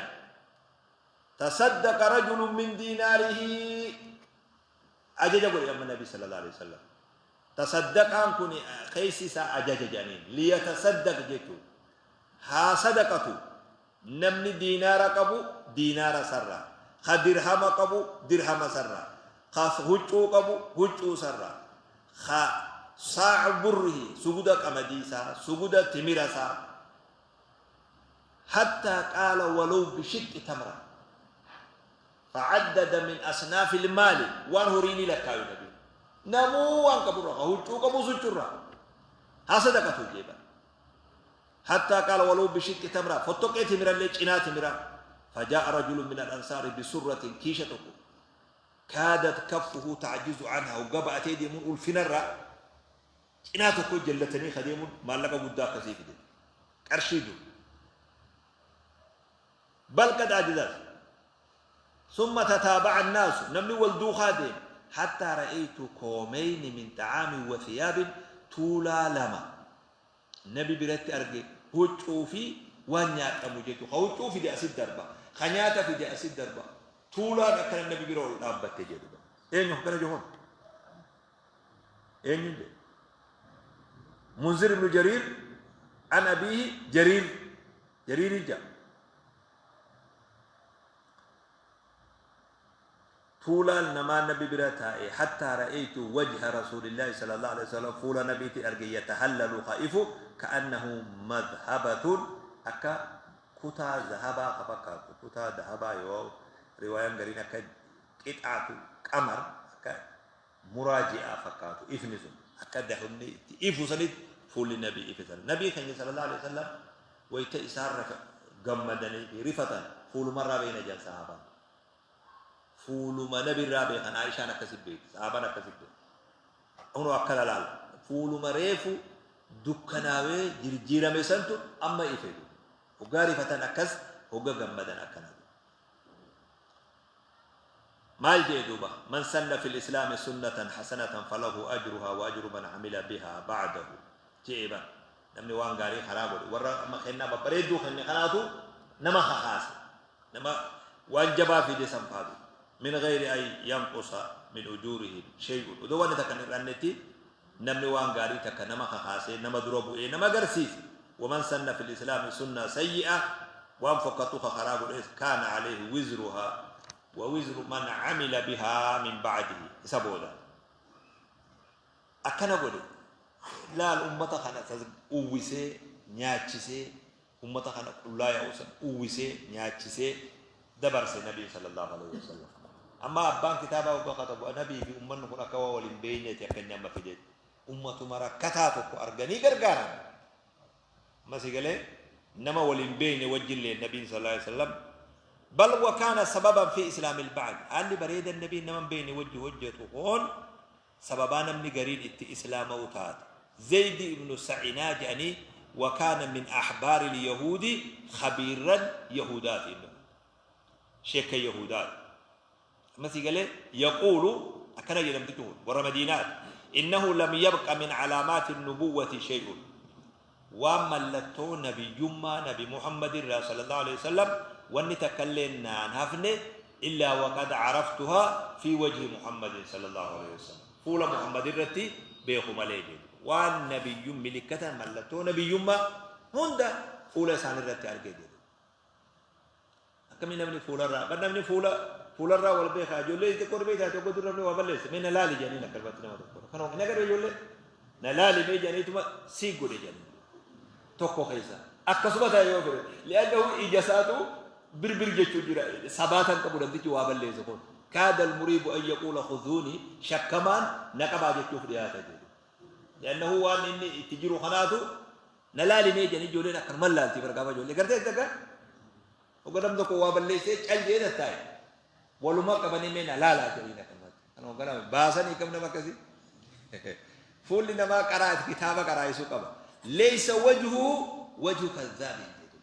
Tasaddaqa rajulun min diinaarihi, ajaja godhe amma nabi sallallahu alaihi wasallam. Tasaddaqaan kun keessi isaa ajaja jedhaniin, liyatasaddaq jechuun haa sadaqatu namni diinaara qabu diinaara sarraa, ka dirhama qabu dirhama sarraa, ka huccuu qabu huccuu sarraa, ka saacu burrihi, suguda qamadii isaa, suguda timira isaa, hattaa qaala walow bishiqqi tamra, facaddada min asnaafi lmaali, waan horii ni lakkaayu nabiin, namuu waan qaburra, ka huccuu qabus huccurra haa sadaqatu jeeba, hattaa qaala walow bishiqqi tamra, fottoqee timirallee, cinaa timiraa. Fajaa'a rajulun min al-ansaari bisurratin, kiisha tokko, kaadat kaffuhu ta'jizu anha, hogga ba'atee deemuun ulfinarraa cinaa tokko jallatanii ka deemuun maallaqa guddaa akkasii fide, qarshii dur, bal qad ajzat. Summa tataaba'a annaasu, namni wal duukaa deeme, hattaa ra'aytu koomeyni min xa'aamin wa thiyaabin, tuulaa lama nabi biratti arge, huccuu fi waan nyaadhamu jechu, ka huccuu fide asit darba, ka nyaata fide asit darba, tuulaan akkana nabi bira ol dhaabbatte jedhu. Eenyu akkana jedhu? Eenyuun jedhe? Munzir ibnu Jariir an abiihi Jariir, Jariirii jedha. Tuulaan namaa nabi bira taa'e, hattaa ra'aytu wajha rasuulillaahi sallallahu alaihi wasallam, fuula nabiitiin arge, yatahallalu, ka ifu, ka'annahu madhabatun, akka kutaa zahabaa ka fakkaatu, kutaa dahabaa, yoo riwaayaan gariin akka qixaatu qamar, akka muraa ji'aa fakkaatu ifni sun, akka dahumni itti ifu sanitti fuulli nabii ife san. Nabii keenya sallallahu alaihi wasallam wayta isaan rafa gammadanii fi rifatan fuulumarraa beeyna jedhan sahaabaan. Fuuluma nabirraa beekan, Aishaan akkasi beekti, sahaabaan akkasi beekti. Kunoo akkana laal, fuuluma reefu dukkanaawee jirjiirame santu amma ife. Hoggaa rifatan akkas, hogga gammadan akkana. Maal je'e duuba? Man sanna fil islaami sunnatan hasanatan falahu ajruhaa wa ajru man amila bihaa ba'dahu je'e bar. Namni waan gaarii karaa godhe, warra amma kennaa babbareedduu kenne kanaatu nama kakaase. Nama waan jabaa fide san faatu. Min ghayri an yanqusa min ujuurihim shay'un. Odoo wanni takka hin hir'annetti namni waan gaarii takka nama kakaasee, nama dura bu'ee nama garsiise. Waman sanna fil islaami sunnaa sayyi'a, waan fokkattuu ka karaa godhees, kaana alayhi wizruhaa wa wizru man amila bihaa min ba'dihi, isa booda akkana godhe. Laal, ummata kana uwwisee nyaachisee, ummata kana qullaa yaa'u san uwwisee nyaachisee dabarse nabiin sallallahu alaihi wasallam. Amma abbaan kitaabaa hoggaa katabu, nabii fi ummanni kun akka waa waliin beeyneeti, akka inni amma fideetti ummatuma rakkataa tokko arganii gargaaran. Amma si galee, nama wal hin beekne wajjillee nabiin sallallahu alaihi wasallam, bal wa kaana sababan fi islaamil ba'd, haalli bareedan nabiin nama hin beekne wajji hojjetu kun sababaa namni gariin itti islaama'u taate. Zaydi ibnu Sa'inaa jedhanii, wa kaana min ahbaaril yahuudi, khabiirran yahudaati, inni kun sheekka yahudaati. Amma si galee, yaquulu, akkana jedhamtichi kun warra Madiinaati, innahu lam yabqa min calaamaati nubuwwati shay'un, waan mallattoo nabiyyummaa nabi Muhammad irraa sallallahu alaihi wasallam wanni takka illee naan hafne, illaa waqad caraftuhaa fi wajhi Muhammadin sallallahu alaihi wasallam, fuula Muhammad irratti beeku malee jedhu. Waan nabiyyum milikkatan mallattoo nabiyyummaa hunda fuula isaanirratti argee jedhu. Akkamii namni fuularraa bar namni fuula fuularraa wal beekaa ijoollee xixiqqoo beektaa tokko dur namni waa balleesse mee na laali jedhanii akkanumatti nama tokko kana hin agarre ijoollee na laali mee jedhaniituma sii godhe jedhanii tokko keessa akkasuma ta'e yoo fedhe li'annahu ija isaatu birbir jechuu jira sabaatan qabu namtichi waa balleesse kun kaada almuriibu an yaquula khuzuuni shakkamaan na qabaa jechuuf dhiyaata jedhu li'annahu waan inni itti jiru kanaatu na laali mee jedhanii ijoolleen akkanuma laalti bargaafa ijoollee gartee takka Hogga namni tokko waa balleessee cal jedhee tattaa'e waluma qabanii mee na laalaa jedhaniin akkanumatti. Kanuma ganama baasanii kam nama akkasii. Fuulli namaa qaraa kitaaba qaraa'isuu qaba. Leeysa wajhuu wajhu kadhaabin jedhu.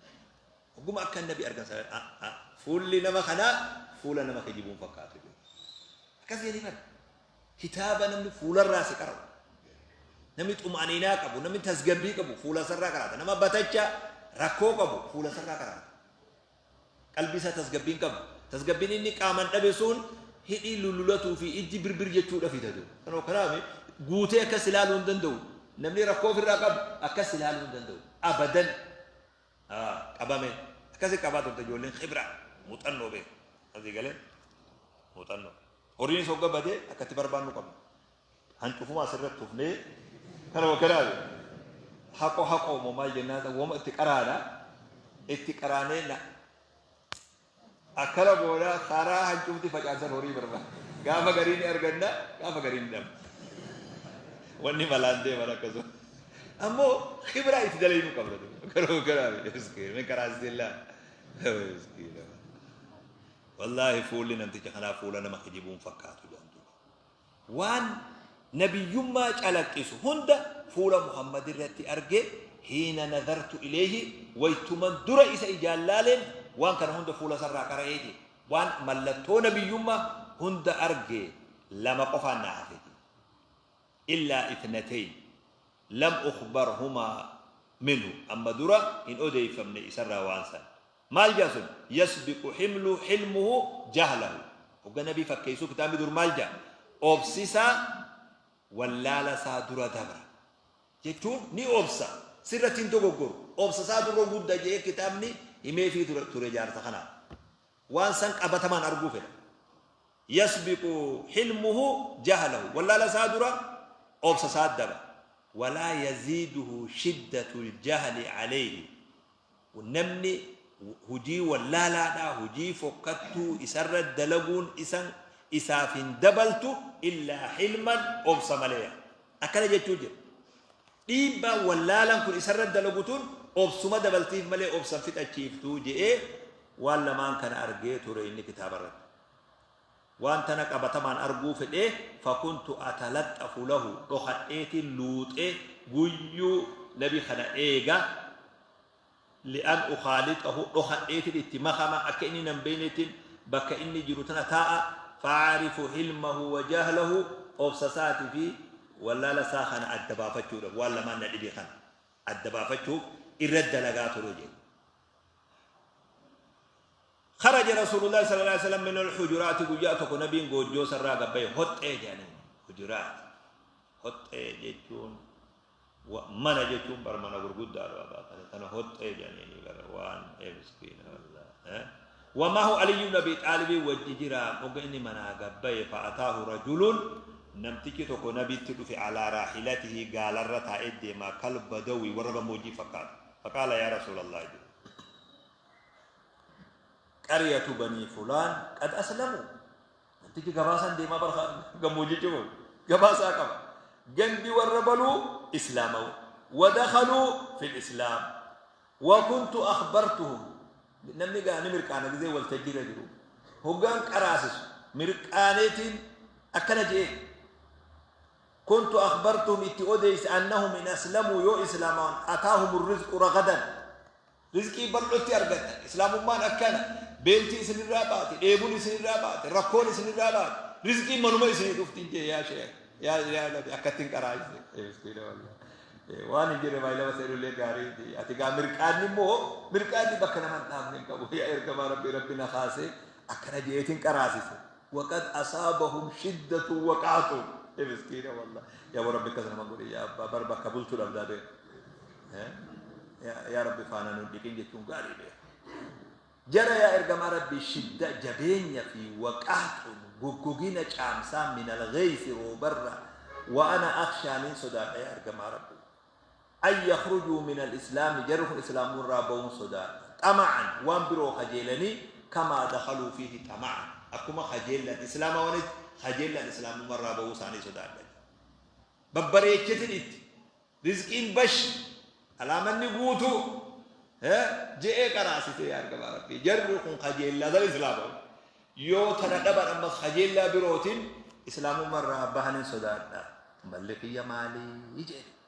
Hogguma akka nabi argan sana fuulli nama kanaa fuula nama kijibuun fakkaatu jedhu. Akkas jedhanii bara. Kitaaba namni fuularraa si qara'u. Namni xuma'aniinaa qabu, namni tasgabbii qabu fuula isarraa qaraata. Nama batacha rakkoo qabu fuula isarraa qaraata. Qalbii isaa tasgabbiin qabu. Tasgabbiin inni qaaman dhabe sun hidhii lullulatuu fi ijji birbir jechuudha fida duuba. Kanoo kanaaf guutee akkas ilaaluu hin danda'u. Namni rakkoo ofirraa qabu akkas ilaaluu hin danda'u. Abadan qabame akkasi qabaa turte ijoolleen khibra muuxannoo beeku. Asii galee muuxannoo. Horiinis hogga bade akka itti barbaannu qabna. Hancufuma asirratti tufnee kanuma kanaafi haqoo haqoo moo maal jennaan wama itti qaraana itti qaraanee na akkana booda karaa hancufti facaasan horii barbaada. Gaafa garii ni arganna gaafa garii ni dhabna. Wanni malaan deeman akkasuma. Ammoo khibraa itti dalaynuu qabna. Kanuma kanaafi miskiin mee karaa siillaa miskiin. Wallaahi fuulli namticha kanaa fuula nama kijibuun fakkaatu jedhan duuba. Waan nabiyyummaa calaqqisu hunda fuula Muhammad irratti arge hiina nazartu ilayhi waytuman dura isa ijaan laaleen waan kana hunda fuula isarraa qara'ee jedhe. Waan mallattoo nabiyyummaa hunda arge lama qofaan naa hafe jedhe. Illaa ithnatayn lam ukhbarhumaa minhu amma dura hin odeeyfamne isarraa waan san. Maal ja'a sun? Yasbiqu himlu hilmuhu jahlahu. Hogga nabii fakkeeysuu kitaabni dur maal ja'a? Obsi isaa wallaala isaa dura dabra. Jechuun ni obsa. Sirratti hin dogoggoru. Obsa isaa dura gudda je'ee kitaabni himeefii ture jaarsa kanaaf. Waan san qabatamaan arguu fedha. Yasbiqu hilmuhu jahlahu. Wallaala isaa dura obsa isaa daba. Walaa yaziiduhu shiddatul jahli alayhi. Namni hujii wallaalaadhaa, hujii fokkattuu isarra dalaguun isan isaaf hin dabaltu illaa hilman obsa malee. Akkana jechuu jira. Dhiibbaan wallaalaan kun isarra dalagu tun obsuma dabaltiif malee obsa hin fixachiiftu je'ee waan lamaan kana argee ture inni kitaabarratti. Waan tana qabatamaan arguu fedhee fakuntu atalaxxafu lahu dhokadheetiin luuxee guyyuu nabi kana eega li'an ukhaalixahu dhokadheetiin itti makama akka inni nan beeynettiin bakka inni jiru tana taa'a fa'arifu hilmahu wa jahlahu obsa isaati fi wallaala isaa kana adda baafachuudhaaf waan lamaan na dhibe kana adda baafachuuf irra dalagaa ture jedhe. Kharaja Rasuulullaahi sallallaahu aleyhi wa sallam minal hujuraati guyyaa tokko nabiin goojjoo isarraa gad bahe hoxxee jedhaniin hujuraat hoxxee jechuun mana jechuun bar mana gurguddaadha baabaa kana hoxxee jedhaniin bara waan ee miskiina wallaahi wamaahu Aliyyu ibn Abi Xaalibiin wajji jira hogga inni manaa gad bahe fa'ataahu rajulun namtichi tokko nabitti dhufe alaa raahilatihi gaalarra taa'ee deemaa kal badawi warra gammoojjii fakkaata faqaala yaa rasuulallaah jedhe Qaryatu banii fulaan qad aslamu. Namtichi gabaasaan deemaa bara gammoojjii cufuun gabaasaa qaba. Gandi warra baluu islaamawu. Wadakhaluu fil islaam. Wa kuntu akhbartuhum. Namni gaa ni mirqaana gizee waltajjiirra jiru. Hoggaan qaraasisu mirqaaneetiin akkana je'ee. Kuntu akhbartuhum itti odeeyse annahum in aslamuu yoo islaamawan ataahum rizqu ragadan. Rizqii bal'otti argattan. Islaamummaan akkana. Beelti isinirraa baate, dheebun isinirraa baate, rakkoon isinirraa baate. Rizqiin manuma isinii dhufti hin jee yaa sheekh. Yaa yaa nabi akkatti hin qaraayise. Miskiina wallahi. Waan hin jirre maayilama seenullee gaarii miti. Ati gaa mirqaanni immoo mirqaanni bakka nama hin dhaabne hin qabu. Yaa ergamaa rabbii rabbi na kaasee akkana jeetiin qaraasise. Waqad asaabahum shiddatu waqaatu. Miskiina wallah. Yaa Rabbi akkas nama godhe yaa abbaa bar bakka bultuu dhabdaa beeku. Yaa Rabbi faana nun dhiqin jechuun gaarii beeku. Jara yaa ergamaa Rabbii shidda jabeenya fi waqaaxun goggogina caamsaa min alghaysi roobarra wa ana akhshaa nin sodaadha yaa ergamaa Rabbii. An yakhrujuu min alislaami jarri kun islaamummarraa ba'uun sodaadha. Xama'an waan biroo kajeelanii kamaa dakhaluu fiihi xama'an akkuma kajeellan islaamawanitti kajeellan islaamummarraa ba'uu isaanii sodaadha. Babbareechetin itti rizqiin bash alaamanni guutuu je'ee qaraasisee yaa ergamaa Rabbii jarri kun kajeellaa san islaamawu yoo tana dhaban ammas kajeellaa birootiin islaamummarraa bahanin sodaadha. Malli kiyya maalii jedhe.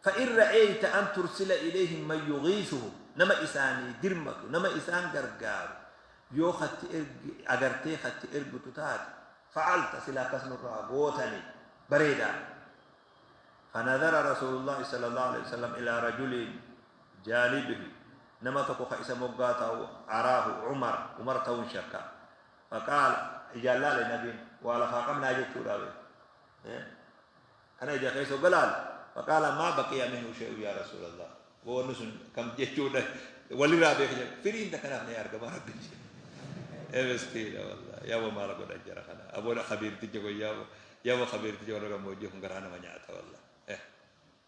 فإن رأيت أن ترسل إليهم من يغيثهم nama isaanii dirmatu nama isaan gargaaru yoo katti ergi agartee katti ergitu taate fa'alta sila akkas nurraa gootani bareedaa. فنظر رسول الله صلى الله عليه وسلم إلى رجل جانبه nama tokko ka isa moggaa ta'u araahu Umar Umar ta'uun shakka فقال ijaan laale nabiin waa lafaa qabnaa jechuudha kana ija keessa hogga laale faqaala maa baqiya minhu shay'un yaa rasuulallah wanni sun kam jechuudha walirraa beeka jedhe firiin takka naaf ni argama rabbi jedhe ee miskiina wallah yaa wa maal godha jara kana aboona khabiirticha kun yaa yaa wa khabiirticha warra gammoojjii kun garaa nama nyaata wallah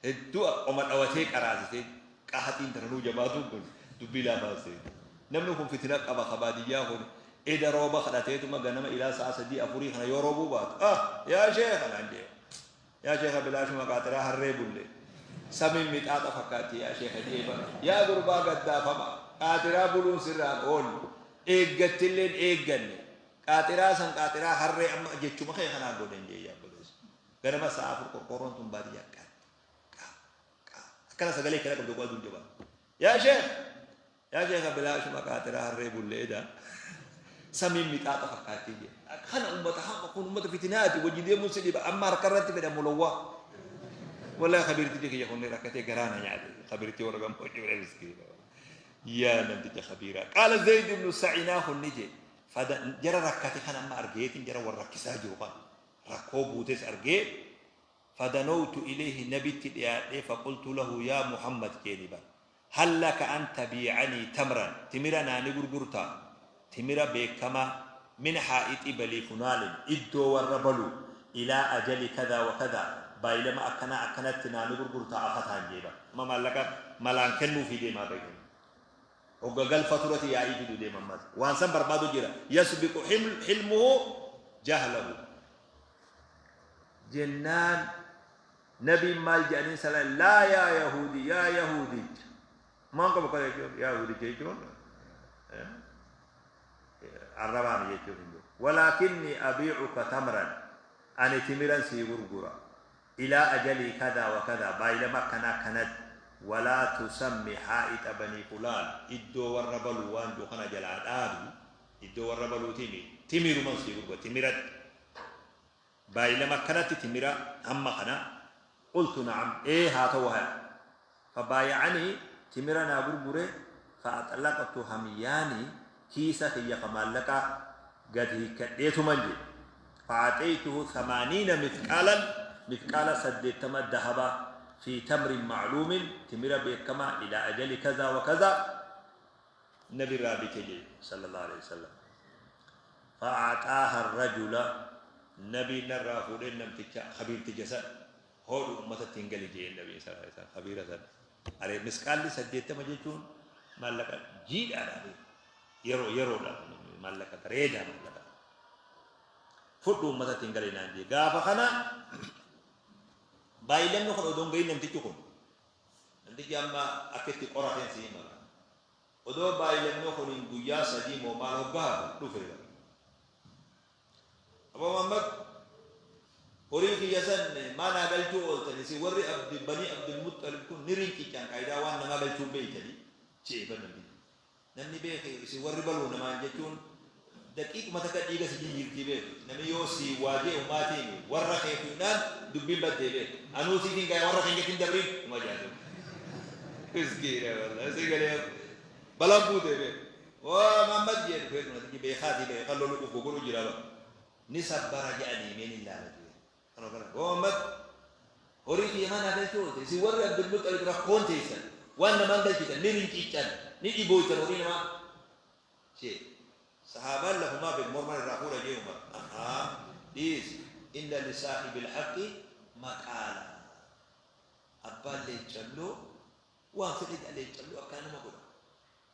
hedduu qoma dhawatee qaraasisee qahaxiin tana nuu jabaatuun kun dubbii laafaa seeti namni kun fitina qaba ka baadiyyaa kun eda rooba kadhateetuma ganama ilaa sa'a sadii afurii kana yoo roobuu baatu ah yaa sheekha naan jee yaa sheekha bilaashuma qaaxiraa harree bulle samiin mixaaxa fakkaatti yaa sheekha jee bara yaa gurbaa gaddaafama qaaxiraa buluun sirraan oollu eeggattilleen eegganne qaaxiraa san qaaxiraa harree amma jechuma kee kanaan godhen jee yaa obboleessa ganama sa'a afur qorqoorroon tun baadiyyaa qaa qaa qaa akkana sagalee kana qabdu aduun jabaa yaa sheekh Yaa sheekha bilaashuma qaaxiraa harree bulle eda samiin mixaaxa fakkaattii jee. Kana ummata hamma kun ummata fitinaati wajji deemuun si dhiba amma harka irratti fedha mulowwaa. Wallahi khabiirtichi kiyya kun rakkatee garaa na nyaate khabiirtii warra gammoojjii bira miskiina. Yaa namticha khabiiraa. Qaala Zayd ibnu Sa'inaa kun ni jee fada jara rakkate kan amma argeetiin jara wal rakkisaa jiru kan rakkoo buutes argee fadanowtu ilayhi nabitti dhiyaadhee faqultu lahu yaa Muhammad jeeni bara. Hal laka an tabiicanii tamran, timira naa ni gurgurtaa? Timira beekkamaa, min haa'ixi balii funaalin, iddoo warra baluu, ilaa ajali kadaa wa kadaa, baaylama akkanaa akkanatti naa ni gurgurtaa afataan jee bar. Amma maallaqa malaan kennuufii deemaa beeki. Hogga galfa turati yaa'ii fiduu deema ammas. Waan san barbaadu jira. Yasbiqu hilmuhu jahlahu. Jennaan Nabiin maal jedhaniin sala laa yaa yahuudi yaa yahuudicha maan qabu kana jechuun yaa yahuudicha jechuun arrabaami jechuun hin jiru walaakinni abiicuka tamran ani timiran sii gurgura ilaa ajalii kadaa wa kadaa baay'ilama akkanaa kanatti walaa tusammi haa'ixa banii fulaan iddoo warra baluu waan jiru kana jalaa dhaabi iddoo warra baluutiimi timiruman sii gurgura timiratti Baay'ilama akkanatti timira hamma kana qultu na'am ee haa ta'u haya fabaaya'anii timira naa gurgure fa'axlaqtu hamyaanii kiisa kiyya ka maallaqaa gad hiikkadheetuman jedhe fa'axeeytuhu thamaaniina mithqaalan mithqaala 80 dahaba fi tamrin ma'luumin timira beekamaa ilaa ajali kazaa wa kazaa Nabi irraa bite jedhe sallallahu alaihi wasallam. Fa'axaaha rajula nabiin narraa fuudhee namticha khabiirticha san hoodhu ummatatti hin gali jeen nabiin sallallahu alaihi wasallam khabiira san. Aree misqaalli 80 jechuun maallaqa jiidhaadha yeroo yeroodha maallaqa bareedaa maallaqa. Fudhu ummatatti hin gali naan jee gaafa kana baay'ilamni kun odoon gahin namtichi kun Namtichi amma akka itti qorateen si hima gaa. Odoo baaylamni kuniin guyyaa 3 moo maal hogga hafu dhufe gaa. Aboo Muhammad horii kiyya san maa naa galchuu ooltan isin warri abdi banii Abdul Muxxalib kun ni rinciccan qaayidaa waan namaa galchuu beeytanii je'e bar namtichi. Namni beeki isin warri baluu namaan jechuun daqiiquma takka dhiiga si jijjiirtii beeki. Namni yoo siin waa je'e humaatiimi warra kee tuynaan dubbiin baddee beeki. Anuu siifin gaya warra keenyatti hin dabrin numa je'a duuba. Miskiina wallahi si galee balaan buutee beeki. Waa Muhammad jee dhufee dhuma beekaatii beeka kan lolu uf gogoluu jira bara. Ni sabbara je'anii mee ni laala jee. Kanuma kana. Muhammad horii kiyya maa naa galchuu oolte? Isin warri Abdul Muxxalib rakkoon teessan waan namaan galchitan ni rinciiccan ni dhibooytan horii namaa jee. Sahaabaan lafumaa beek morman irraa fuudha jee Umar. Ahaa dhiis inna li saahibil haqqi maqaala. Abbaan leeccalloo waan fedhe jedha leeccalloo akkana nama godha.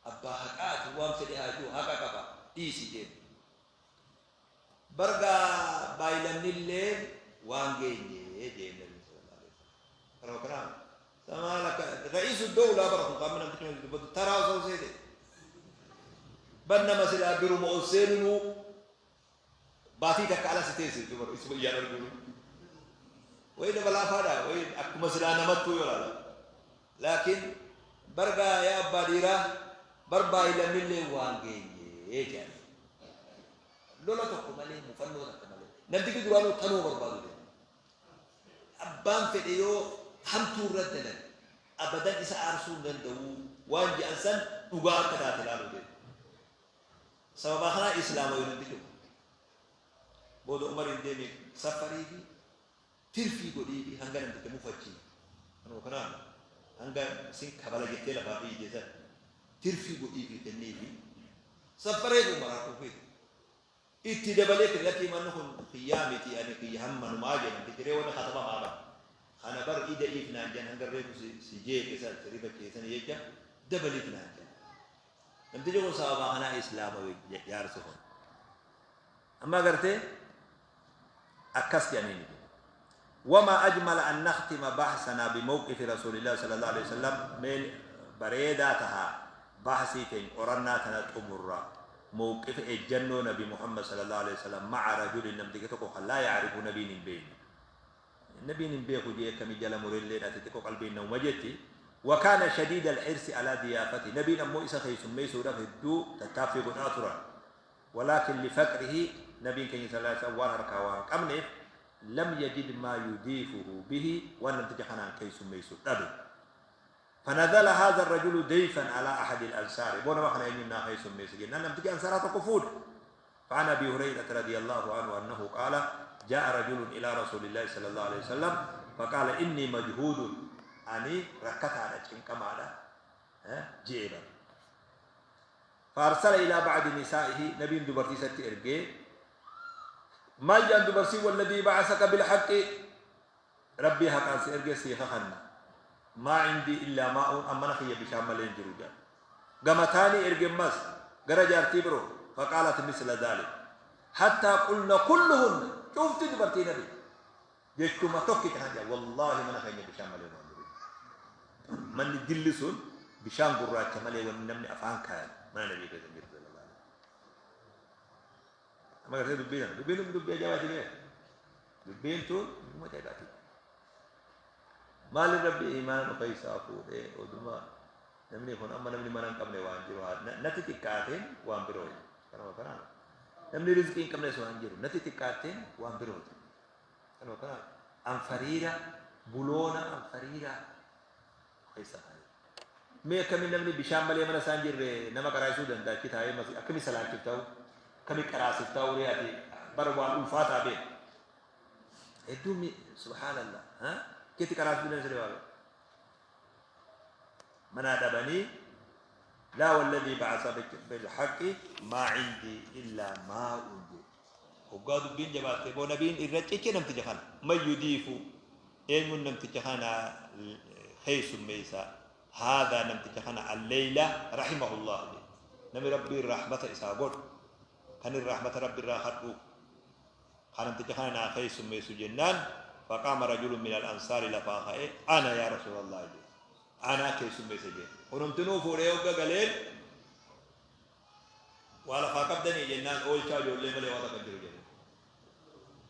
Abbaa haqaati waan fedhe haa ji'u haqa qaba dhiisi jeen. Bar gaa baaylamnilleen waan geenye jeen nabiin sallallahu alaihi wasallam. Kanuma kanaa samaal akka ra'iisu dowlaa bara kun qaamni namtichi nuti dubbatu taraa osoo seete. Bar nama silaa biruma ol seenunuu baatii takka ala si teessiftu bar isuma iyyaan arguunu. Wayi nama laafaadha wayi akkuma silaa namattuu yoo laala. Laakiin bar gaa yaa abbaa dhiiraa bar baaylamnillee waan geenye jedhan. Lola tokko malee mufannoo takka malee. Namtichi duraanuu tanuma barbaadu deema. Abbaan fedhe yoo hamtuu irra dalage abadan isa aarsuu hin danda'u waan je'an san dhugaa akka taate ilaaluu deema. Sababaa kanaa islaamawe namtichi kun. Booda Umariin deemi safarii fi tirfii godhiifi hanga namticha mufachiiftu. Kanuma kanaan hanga sin kabala jettee lafaa fiiyde san tirfii godhiifi kenniifi. Saffaree Umar harka ofiiti. Itti dabalee kenne lakkii manni kun kiyyaa miti ani kiyya hammanumaa jedhe namtichi ree wanni katabamaa bar. Kana bar ida'iif naan jedhan hanga reefu si jeeqe san si rifachiise sani jecha dabaliif naan jedhan. Namtichi kun sababaa kanaa islaamawe jaarsi kun. Amma agartee akkas jedhaniini jedhe. Wamaa ajmala an nakhtima bahsanaa bimawqifi rasuulillaahi sallallaahu aleyhi wasallam mee bareedaa taha bahsii teeny qorannaa tana xumurra mawqifa ejjannoo nabi Muhammad sallallaahu aleyhi wasallam ma'a rajulin namticha tokko kan laa ya'rifu nabiin hin beekne nabiin hin beeku jee akkami jala murelleen ati xiqqo qalbiin nauma jetti wa kaana shadiida alhirsi alaa diyaafati nabiin ammoo isa keessummeessuudhaaf hedduu tattaaffii godhaa turan Walaakin lifaqrihi Nabiin keenya sallallaahu aleyhi wa sallam waan harkaa waa hin qabneef lam yajid maa yudiifuhu bihi waan namticha kanaan keeysummeeysu dhabe. Fanazala haadha arrajulu deyfan alaa ahadi al-ansaari boo nama kana eenyuun naa keeysummeeysa jennaan namtichi ansaaraa tokko fuudhe. Fa'an Abii Hurayrata radiyallaahu anhu annahu qaala jaa'a rajulun ilaa rasuulillaahi sallallaahu aleyhi wa sallam faqaala innii majhuudun ani rakkataadha cinqamaadha je'e bar. Faarsala ilaa ba'di nisaa'ihi nabiin dubartii isatti ergee maal jedhan dubarsiin walladii ba'asaka bilhaqqi rabbii haqaan si ergee sii kakanna maa cindii illaa maa'uun an mana kiyya bishaan malee hin jiru jedhan gama taanii erge ammas gara jaartii biroo faqaalat misla dhaalik hattaa qulna kulluhunna cufti dubartii nabi jechuma tokkicha kan jedhan wallaahi mana keenya bishaan malee waan jiru manni dilli sun bishaan gurraacha malee wanni namni afaan kaayan mana nabii keessa hin jirtu sallallahu alaihi wasallam. Amma gartee dubbii kana dubbiin tun dubbii ajaa'ibaati bee dubbiin tun dubbii ajaa'ibaati. Maaliin rabbi imaana nu keessaa fuudhee oduma namni kun amma namni mana hin qabne waan jiru natti xiqqaateen waan biroo kanuma kanaan namni rizqii hin qabnes waan jiru natti xiqqaateen waan birooti. Kanuma kanaan anfariira buloona anfariira keessa kaa'e. Mee akkamiin namni bishaan malee mana isaan jirre nama qaraasisuu danda'a achi taa'ee mas akkami salaachiftaa'u akkami qaraasiftaa'u ree ati bara waan ulfaataa beeku. Hedduu mi subhaanallah ha keetti qaraasisuu dandeessa waa manaa dhabanii laa walladii ba'asa bilhaqqi maa cindii illaa maa'un jedhe. Hoggaa dubbiin jabaatte boo nabiin irra ciche namticha kana man yudiifu eenyuun namticha kana keessummeessa haadhaa namticha kana alleyla rahimahullah jedhe nami rabbiin rahmata isaa godhu kanin rahmata rabbi irraa kadhu ka namticha kana naa keessummeessu jennaan faqaama rajulun min al-ansaari lafaa ka'e ana yaa rasuulallah jedhe anaa keessummeessa jedhe kunumtinuu fuudhee hogga galeen Waa lafaa qabdanii jennaan oolchaa ijoollee malee waa takka hin jiru jedhe.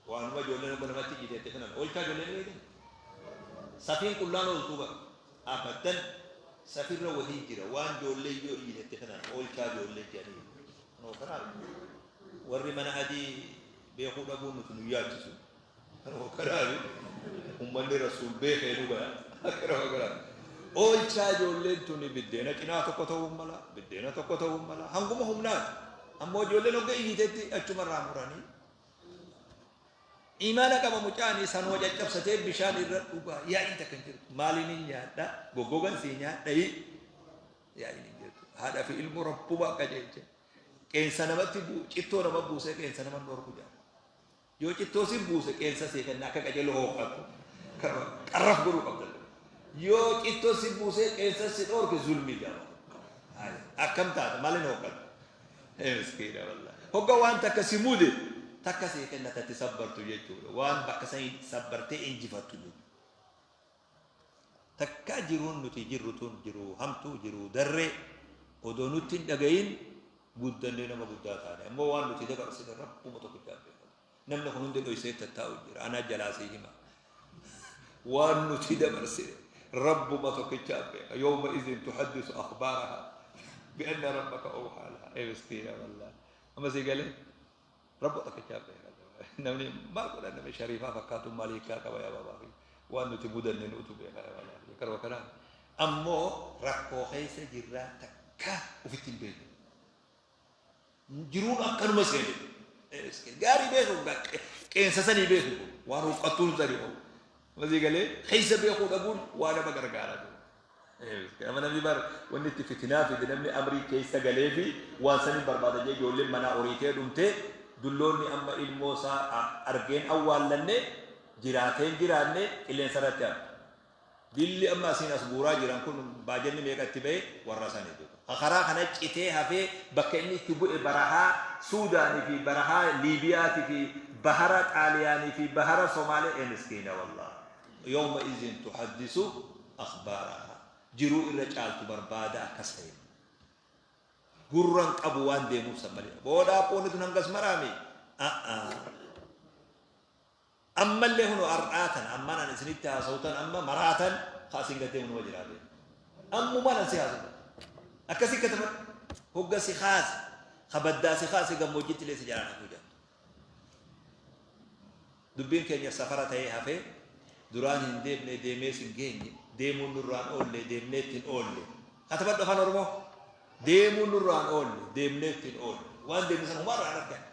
Waanuma ijoolleen hogga namatti iyyiteetti kanan oolchaa ijoollee ni beektan. Safiin qullaan ooltuu bara. Abadan safirra wahii jira waan ijoollee yoo iyyiteetti kanan oolchaa ijoollee jedhanii. Kanuma kanaaf warri mana adii beekuu dhabuun nuti nu yaachisu. Kanuma kanaaf ummanni rasuul beekee nu gaya. Kanuma kanaaf oolchaa ijoolleen tuni biddeena cinaa tokko ta'uu mala, biddeena tokko ta'uu mala, hanguma humnaati. Ammoo ijoolleen hogga iyyitetti achumarraa muranii Imaana qaba mucaani sanuma caccabsatee bishaan irra dhugaa yaa'iin takka hin jirtu. Maaliin hin nyaadha goggogan sii nyaadhayi yaa'iin hin jirtu. Haadha fi ilmoo rabbuma qajeelche. Qeensa namatti cittoo nama buusee qeensa nama dhorku jaa. Yoo cittoo si buuse qeensa sii kenna akka qajeeloo hooqattu. Qarraf godhuu qabda. Yoo cittoo si buusee qeensa si dhorke zulmii jaa. Akkam taata maaliin hooqattu? Miskiina wallahi. Hogga waan takka si mude takka sii kenna tatti sabbartu jechuudha. Waan bakka sanii sabbartee injifattu jechuudha. Takkaa jiruun nuti jirru tun jiruu hamtuu jiruu darree odoo nutti hin dhagayin guddannee nama guddaa taane. Ammoo waan nuti dabarsine rabbuma tokkichaan beekama. Namni kun hundi dhoysee tattaa'u jira. Anaa jalaa sii hima. Waan nuti dabarsine rabbuma tokkichaan beeka. Yawma izin tuhaddisu akhbaaraha bi'anna rabbaka awhaa laha. Ee miskiina wallahi. Amma sii galee rabba tokkichaan beeka. Namni maal godhan namni shariifaa fakkaatu maal hiikkaa qaba yaa baabaa fi waan nuti mudanne nutu beeka yaa baabaa fi karuma kanaan. Ammoo rakkoo keessa jirraa takka ofitti hin beeknu. Jiruun akkanuma seene. Gaarii beeku qeensa sanii beeku kun waan huqqattuun sanii qabu. Masii galee keessa beekuu dhabuun waa nama gargaara. Nama namni bar wanni itti fitinaa fide namni amrii keessa galee fi waan sanii barbaada jee ijoolleen manaa horiitee dhumtee dulloonni amma ilmoo isaa argeen awwaallanne jiraateen jiraanne qilleensa irratti hafe. Dilli amma asiin as guuraa jiran kun baajanni meeqa itti ba'e warra saniitu. Ka karaa kana citee hafee bakka inni itti bu'e barahaa Suudaanii fi barahaa Liibiyaati fi bahara Xaaliyaanii fi bahara Somaalee ee miskiina wallah. Yawma izin tuhaddisu akhbaaraha. Jiruu irra caaltu barbaada akkas ta'e. Gurran qabu waan deemuuf san malee. Booda aphoonni tun hangas maraami. Ammallee kunoo ar'aa tana ammaan an isinitti haasawu tan amma maraatan ka asiin gad deemu numa jiraa beeki. Ammumaan an si haasawu tana. Akkasi katabadhu. Hogga si kaase ka baddaa si kaase gammoojjitti illee si jalaan hafuu jira. Dubbiin keenya safara ta'ee hafee duraan hin deemne deemees hin geenye deemuun nurraan oolle deemnee itti hin oolle. Katabadhu afaan Oromoo. Deemuun nurraan oolle deemnee itti hin oolle. Waan deemne sana homaa irraa hin arganne.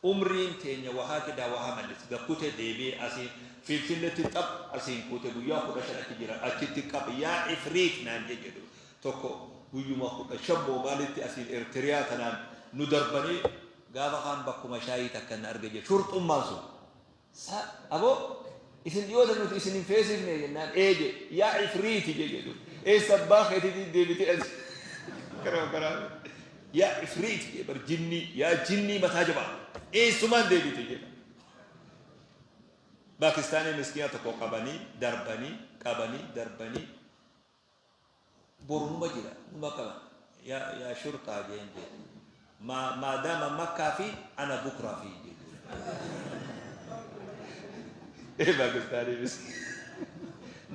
Umriin teenya wahaa qidaa wahaa mallis gad kute deebi'e asiin finfinnetti xaph asiin kute guyyaa 15 achi jira achitti qaph yaa ifriit naan jedhu tokko guyyuma 15 moo maalitti asiin Ertiriyaa tanaan nu darbanii gaafa kaan bakkuma shaayii takka na arge jedhu shurxummaan sun sa aboo isin dhiyoota nuti isin hin feesifne jennaan ee je yaa ifriiti je jedhu eessa abbaa keetiitii deebitee as karaa karaa yaa ifriit jee bar jinnii yaa jinnii mataa jabaa eessumaan deebite jedha Paakistaanii miskiina tokko qabanii darbanii qabanii darbanii boru numa jira numa qaban yaa yaa shurxaa jeen jee maa maadaama makkaa fi ana bukraa fi jee ee Paakistaanii miskiina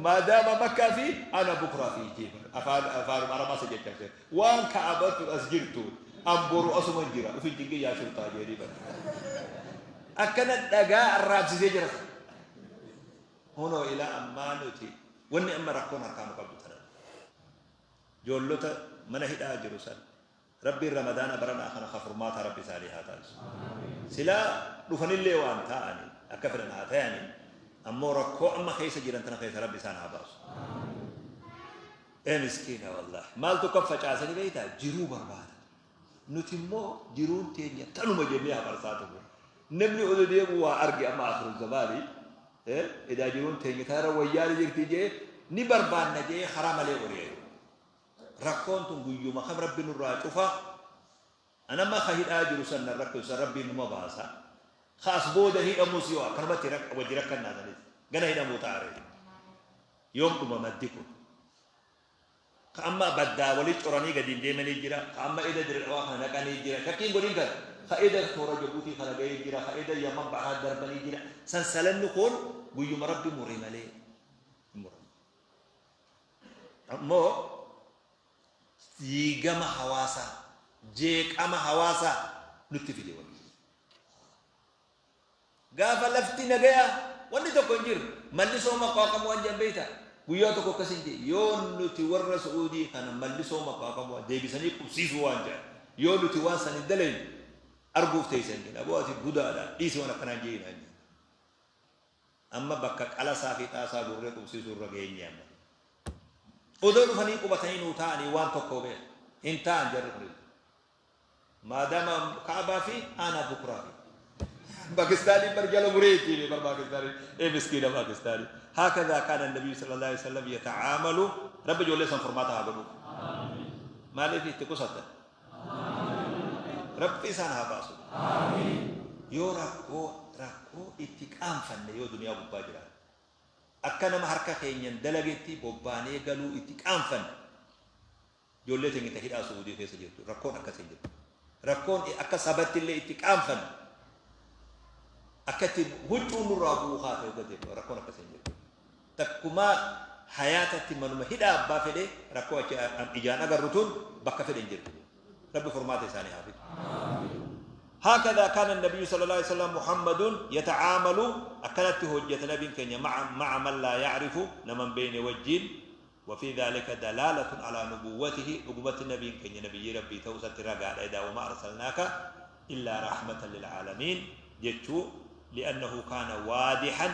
maadaama makkaa fi ana bukraa fi jee afaan afaan arabaa isa jechaa Waan ka'abatun as jirtu an boru asuman jira uf hin cinqin yaa shurxaa jeedhii bar. Akkana dhagaa arraabsisee jira sana. Hunoo ilaa ammaa nuti wanni amma rakkoon harkaa nu qabdu tana. Joollota mana hidhaa jiru san Rabbiin Ramadaana baranaa kana ka furmaataa Rabbi isaanii haa taasisu. Silaa dhufanillee waan taa'anii akka fedhan haa tayanii ammoo rakkoo amma keessa jiran tana keessa Rabbi isaan haa baasu. Ee miskiina wallahi. Maaltu kan facaasanii beektaa? Jiruu barbaada. Nuti immoo jiruun teenya tanuma jennee hafarsaa turre. Namni odoo deemu waa arge amma akhiru zamaani edaa jiruun teenya tanarra wayyaani jirti jee ni barbaanna jee karaa malee ori'e. Rakkoon tun guyyuma kam rabbi nurraa cufa. Anamma ka hidhaa jiru san nan rakkisu san rabbiin numa baasa. Ka as booda hidhamus yoo akkanumatti wajji rakkannaa sanis gana hidhamuu ta'a ree. Yoom dhuma maddi kun? Ka amma baddaa wali coranii gadiin deemanii jira. Ka amma eda Dirre Dhawaa kana naqanii jira. Shakkii hin godhin kana. Ka eda toora Jabuutii kana gahee jira. Ka eda Yaman bahaa darbanii jira. Sansalanni kun guyyuma Rabbi mure malee hin muramu. Ammoo diigama hawaasaa, jeeqama hawaasaa nutti fide wanni. Gaafa lafti nagayaa wanni tokko hin jiru. Mallisoo maqaaqamu waan jedhan beektaa? Guyyaa tokko akkas hin jedhe. Yoo nuti warra Su'uudii kana mallisoo maqaaqamu deebisanii qubsiisuu waan jedhan. Yoo nuti waan san hin dalayne arguuf teessan jedhe. Aboo ati budaadha dhiisi waan akkanaa hin jedhinaa jedhe. Amma bakka qalasaa fi xaasaa gurree qubsiisuu irra geenye amma. Odoo dhufanii qubatanii nuu taa'anii waan tokko beeku. Hin taa'an jarri kun. Maadaama Kaabaa fi aanaa bukraa fi. Pakistaanii bar jala muree ittiin bar Pakistaanii ee miskiina Pakistaanii. هكذا كان النبي صلى الله عليه وسلم يتعامل. Rabbi ijoollee san furmaata haa godhu. Maaliif itti qusatan? Rabbi isaan haa baasu. Yoo rakkoo itti qaanfanne, yoo duniyaa gubbaa jiraate, akka nama harka keenyan dalagetti bobbaanee galuu itti qaanfanne. Ijoollee teenya ta hidhaa Suudii keessa jirtu, rakkoon akkasii jirtu. Rakkoon akka sabatti illee itti qaanfanne, akka itti huccuun nurraa bu'uu kaate hoggatee, rakkoon akkasii jirtu. Takkumaa hayaatatti manuma hidhaa abbaa fedhe rakkoo achi ijaan agarru tun bakka fedhe hin jirtu. Rabbi furmaata isaanii haa fidu. هكذا كان النبي صلى الله عليه وسلم محمد يتعامل، أكنت هجة نبي كenya مع من لا يعرف، nama hin beekne wajjin. وفي ذلك دلالة على نبوته، نبوة النبي keenya نبي ربي ta'uu isaatti رقا إذا وما أرسلناك إلا رحمة للعالمين jechuu. لأنه كان واضحا،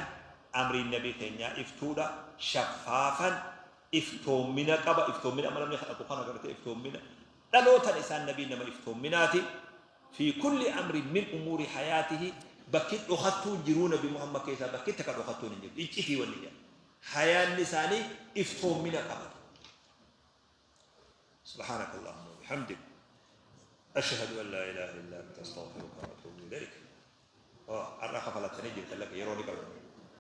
أمر النبي keenya iftuudha، شفافا، iftoomina qaba. Iftoomina amma namni kadhatu kana gartee iftoomina dhalootan isaan nabii nama iftoominaati. في كل أمر من أمور حياته، bakki dhokattuun jiruu Nabi Muhammad keessaa bakki takka dhokattuun hin jirtu. Iccitii wanni jedha hayaanni isaanii iftoomina qaba. سبحانك اللهم وبحمدك، أشهد أن لا إله إلا أنت، أستغفرك وأتوب إليك. Har'a kafalatanii jirtan, lafa yeroo ni qabu.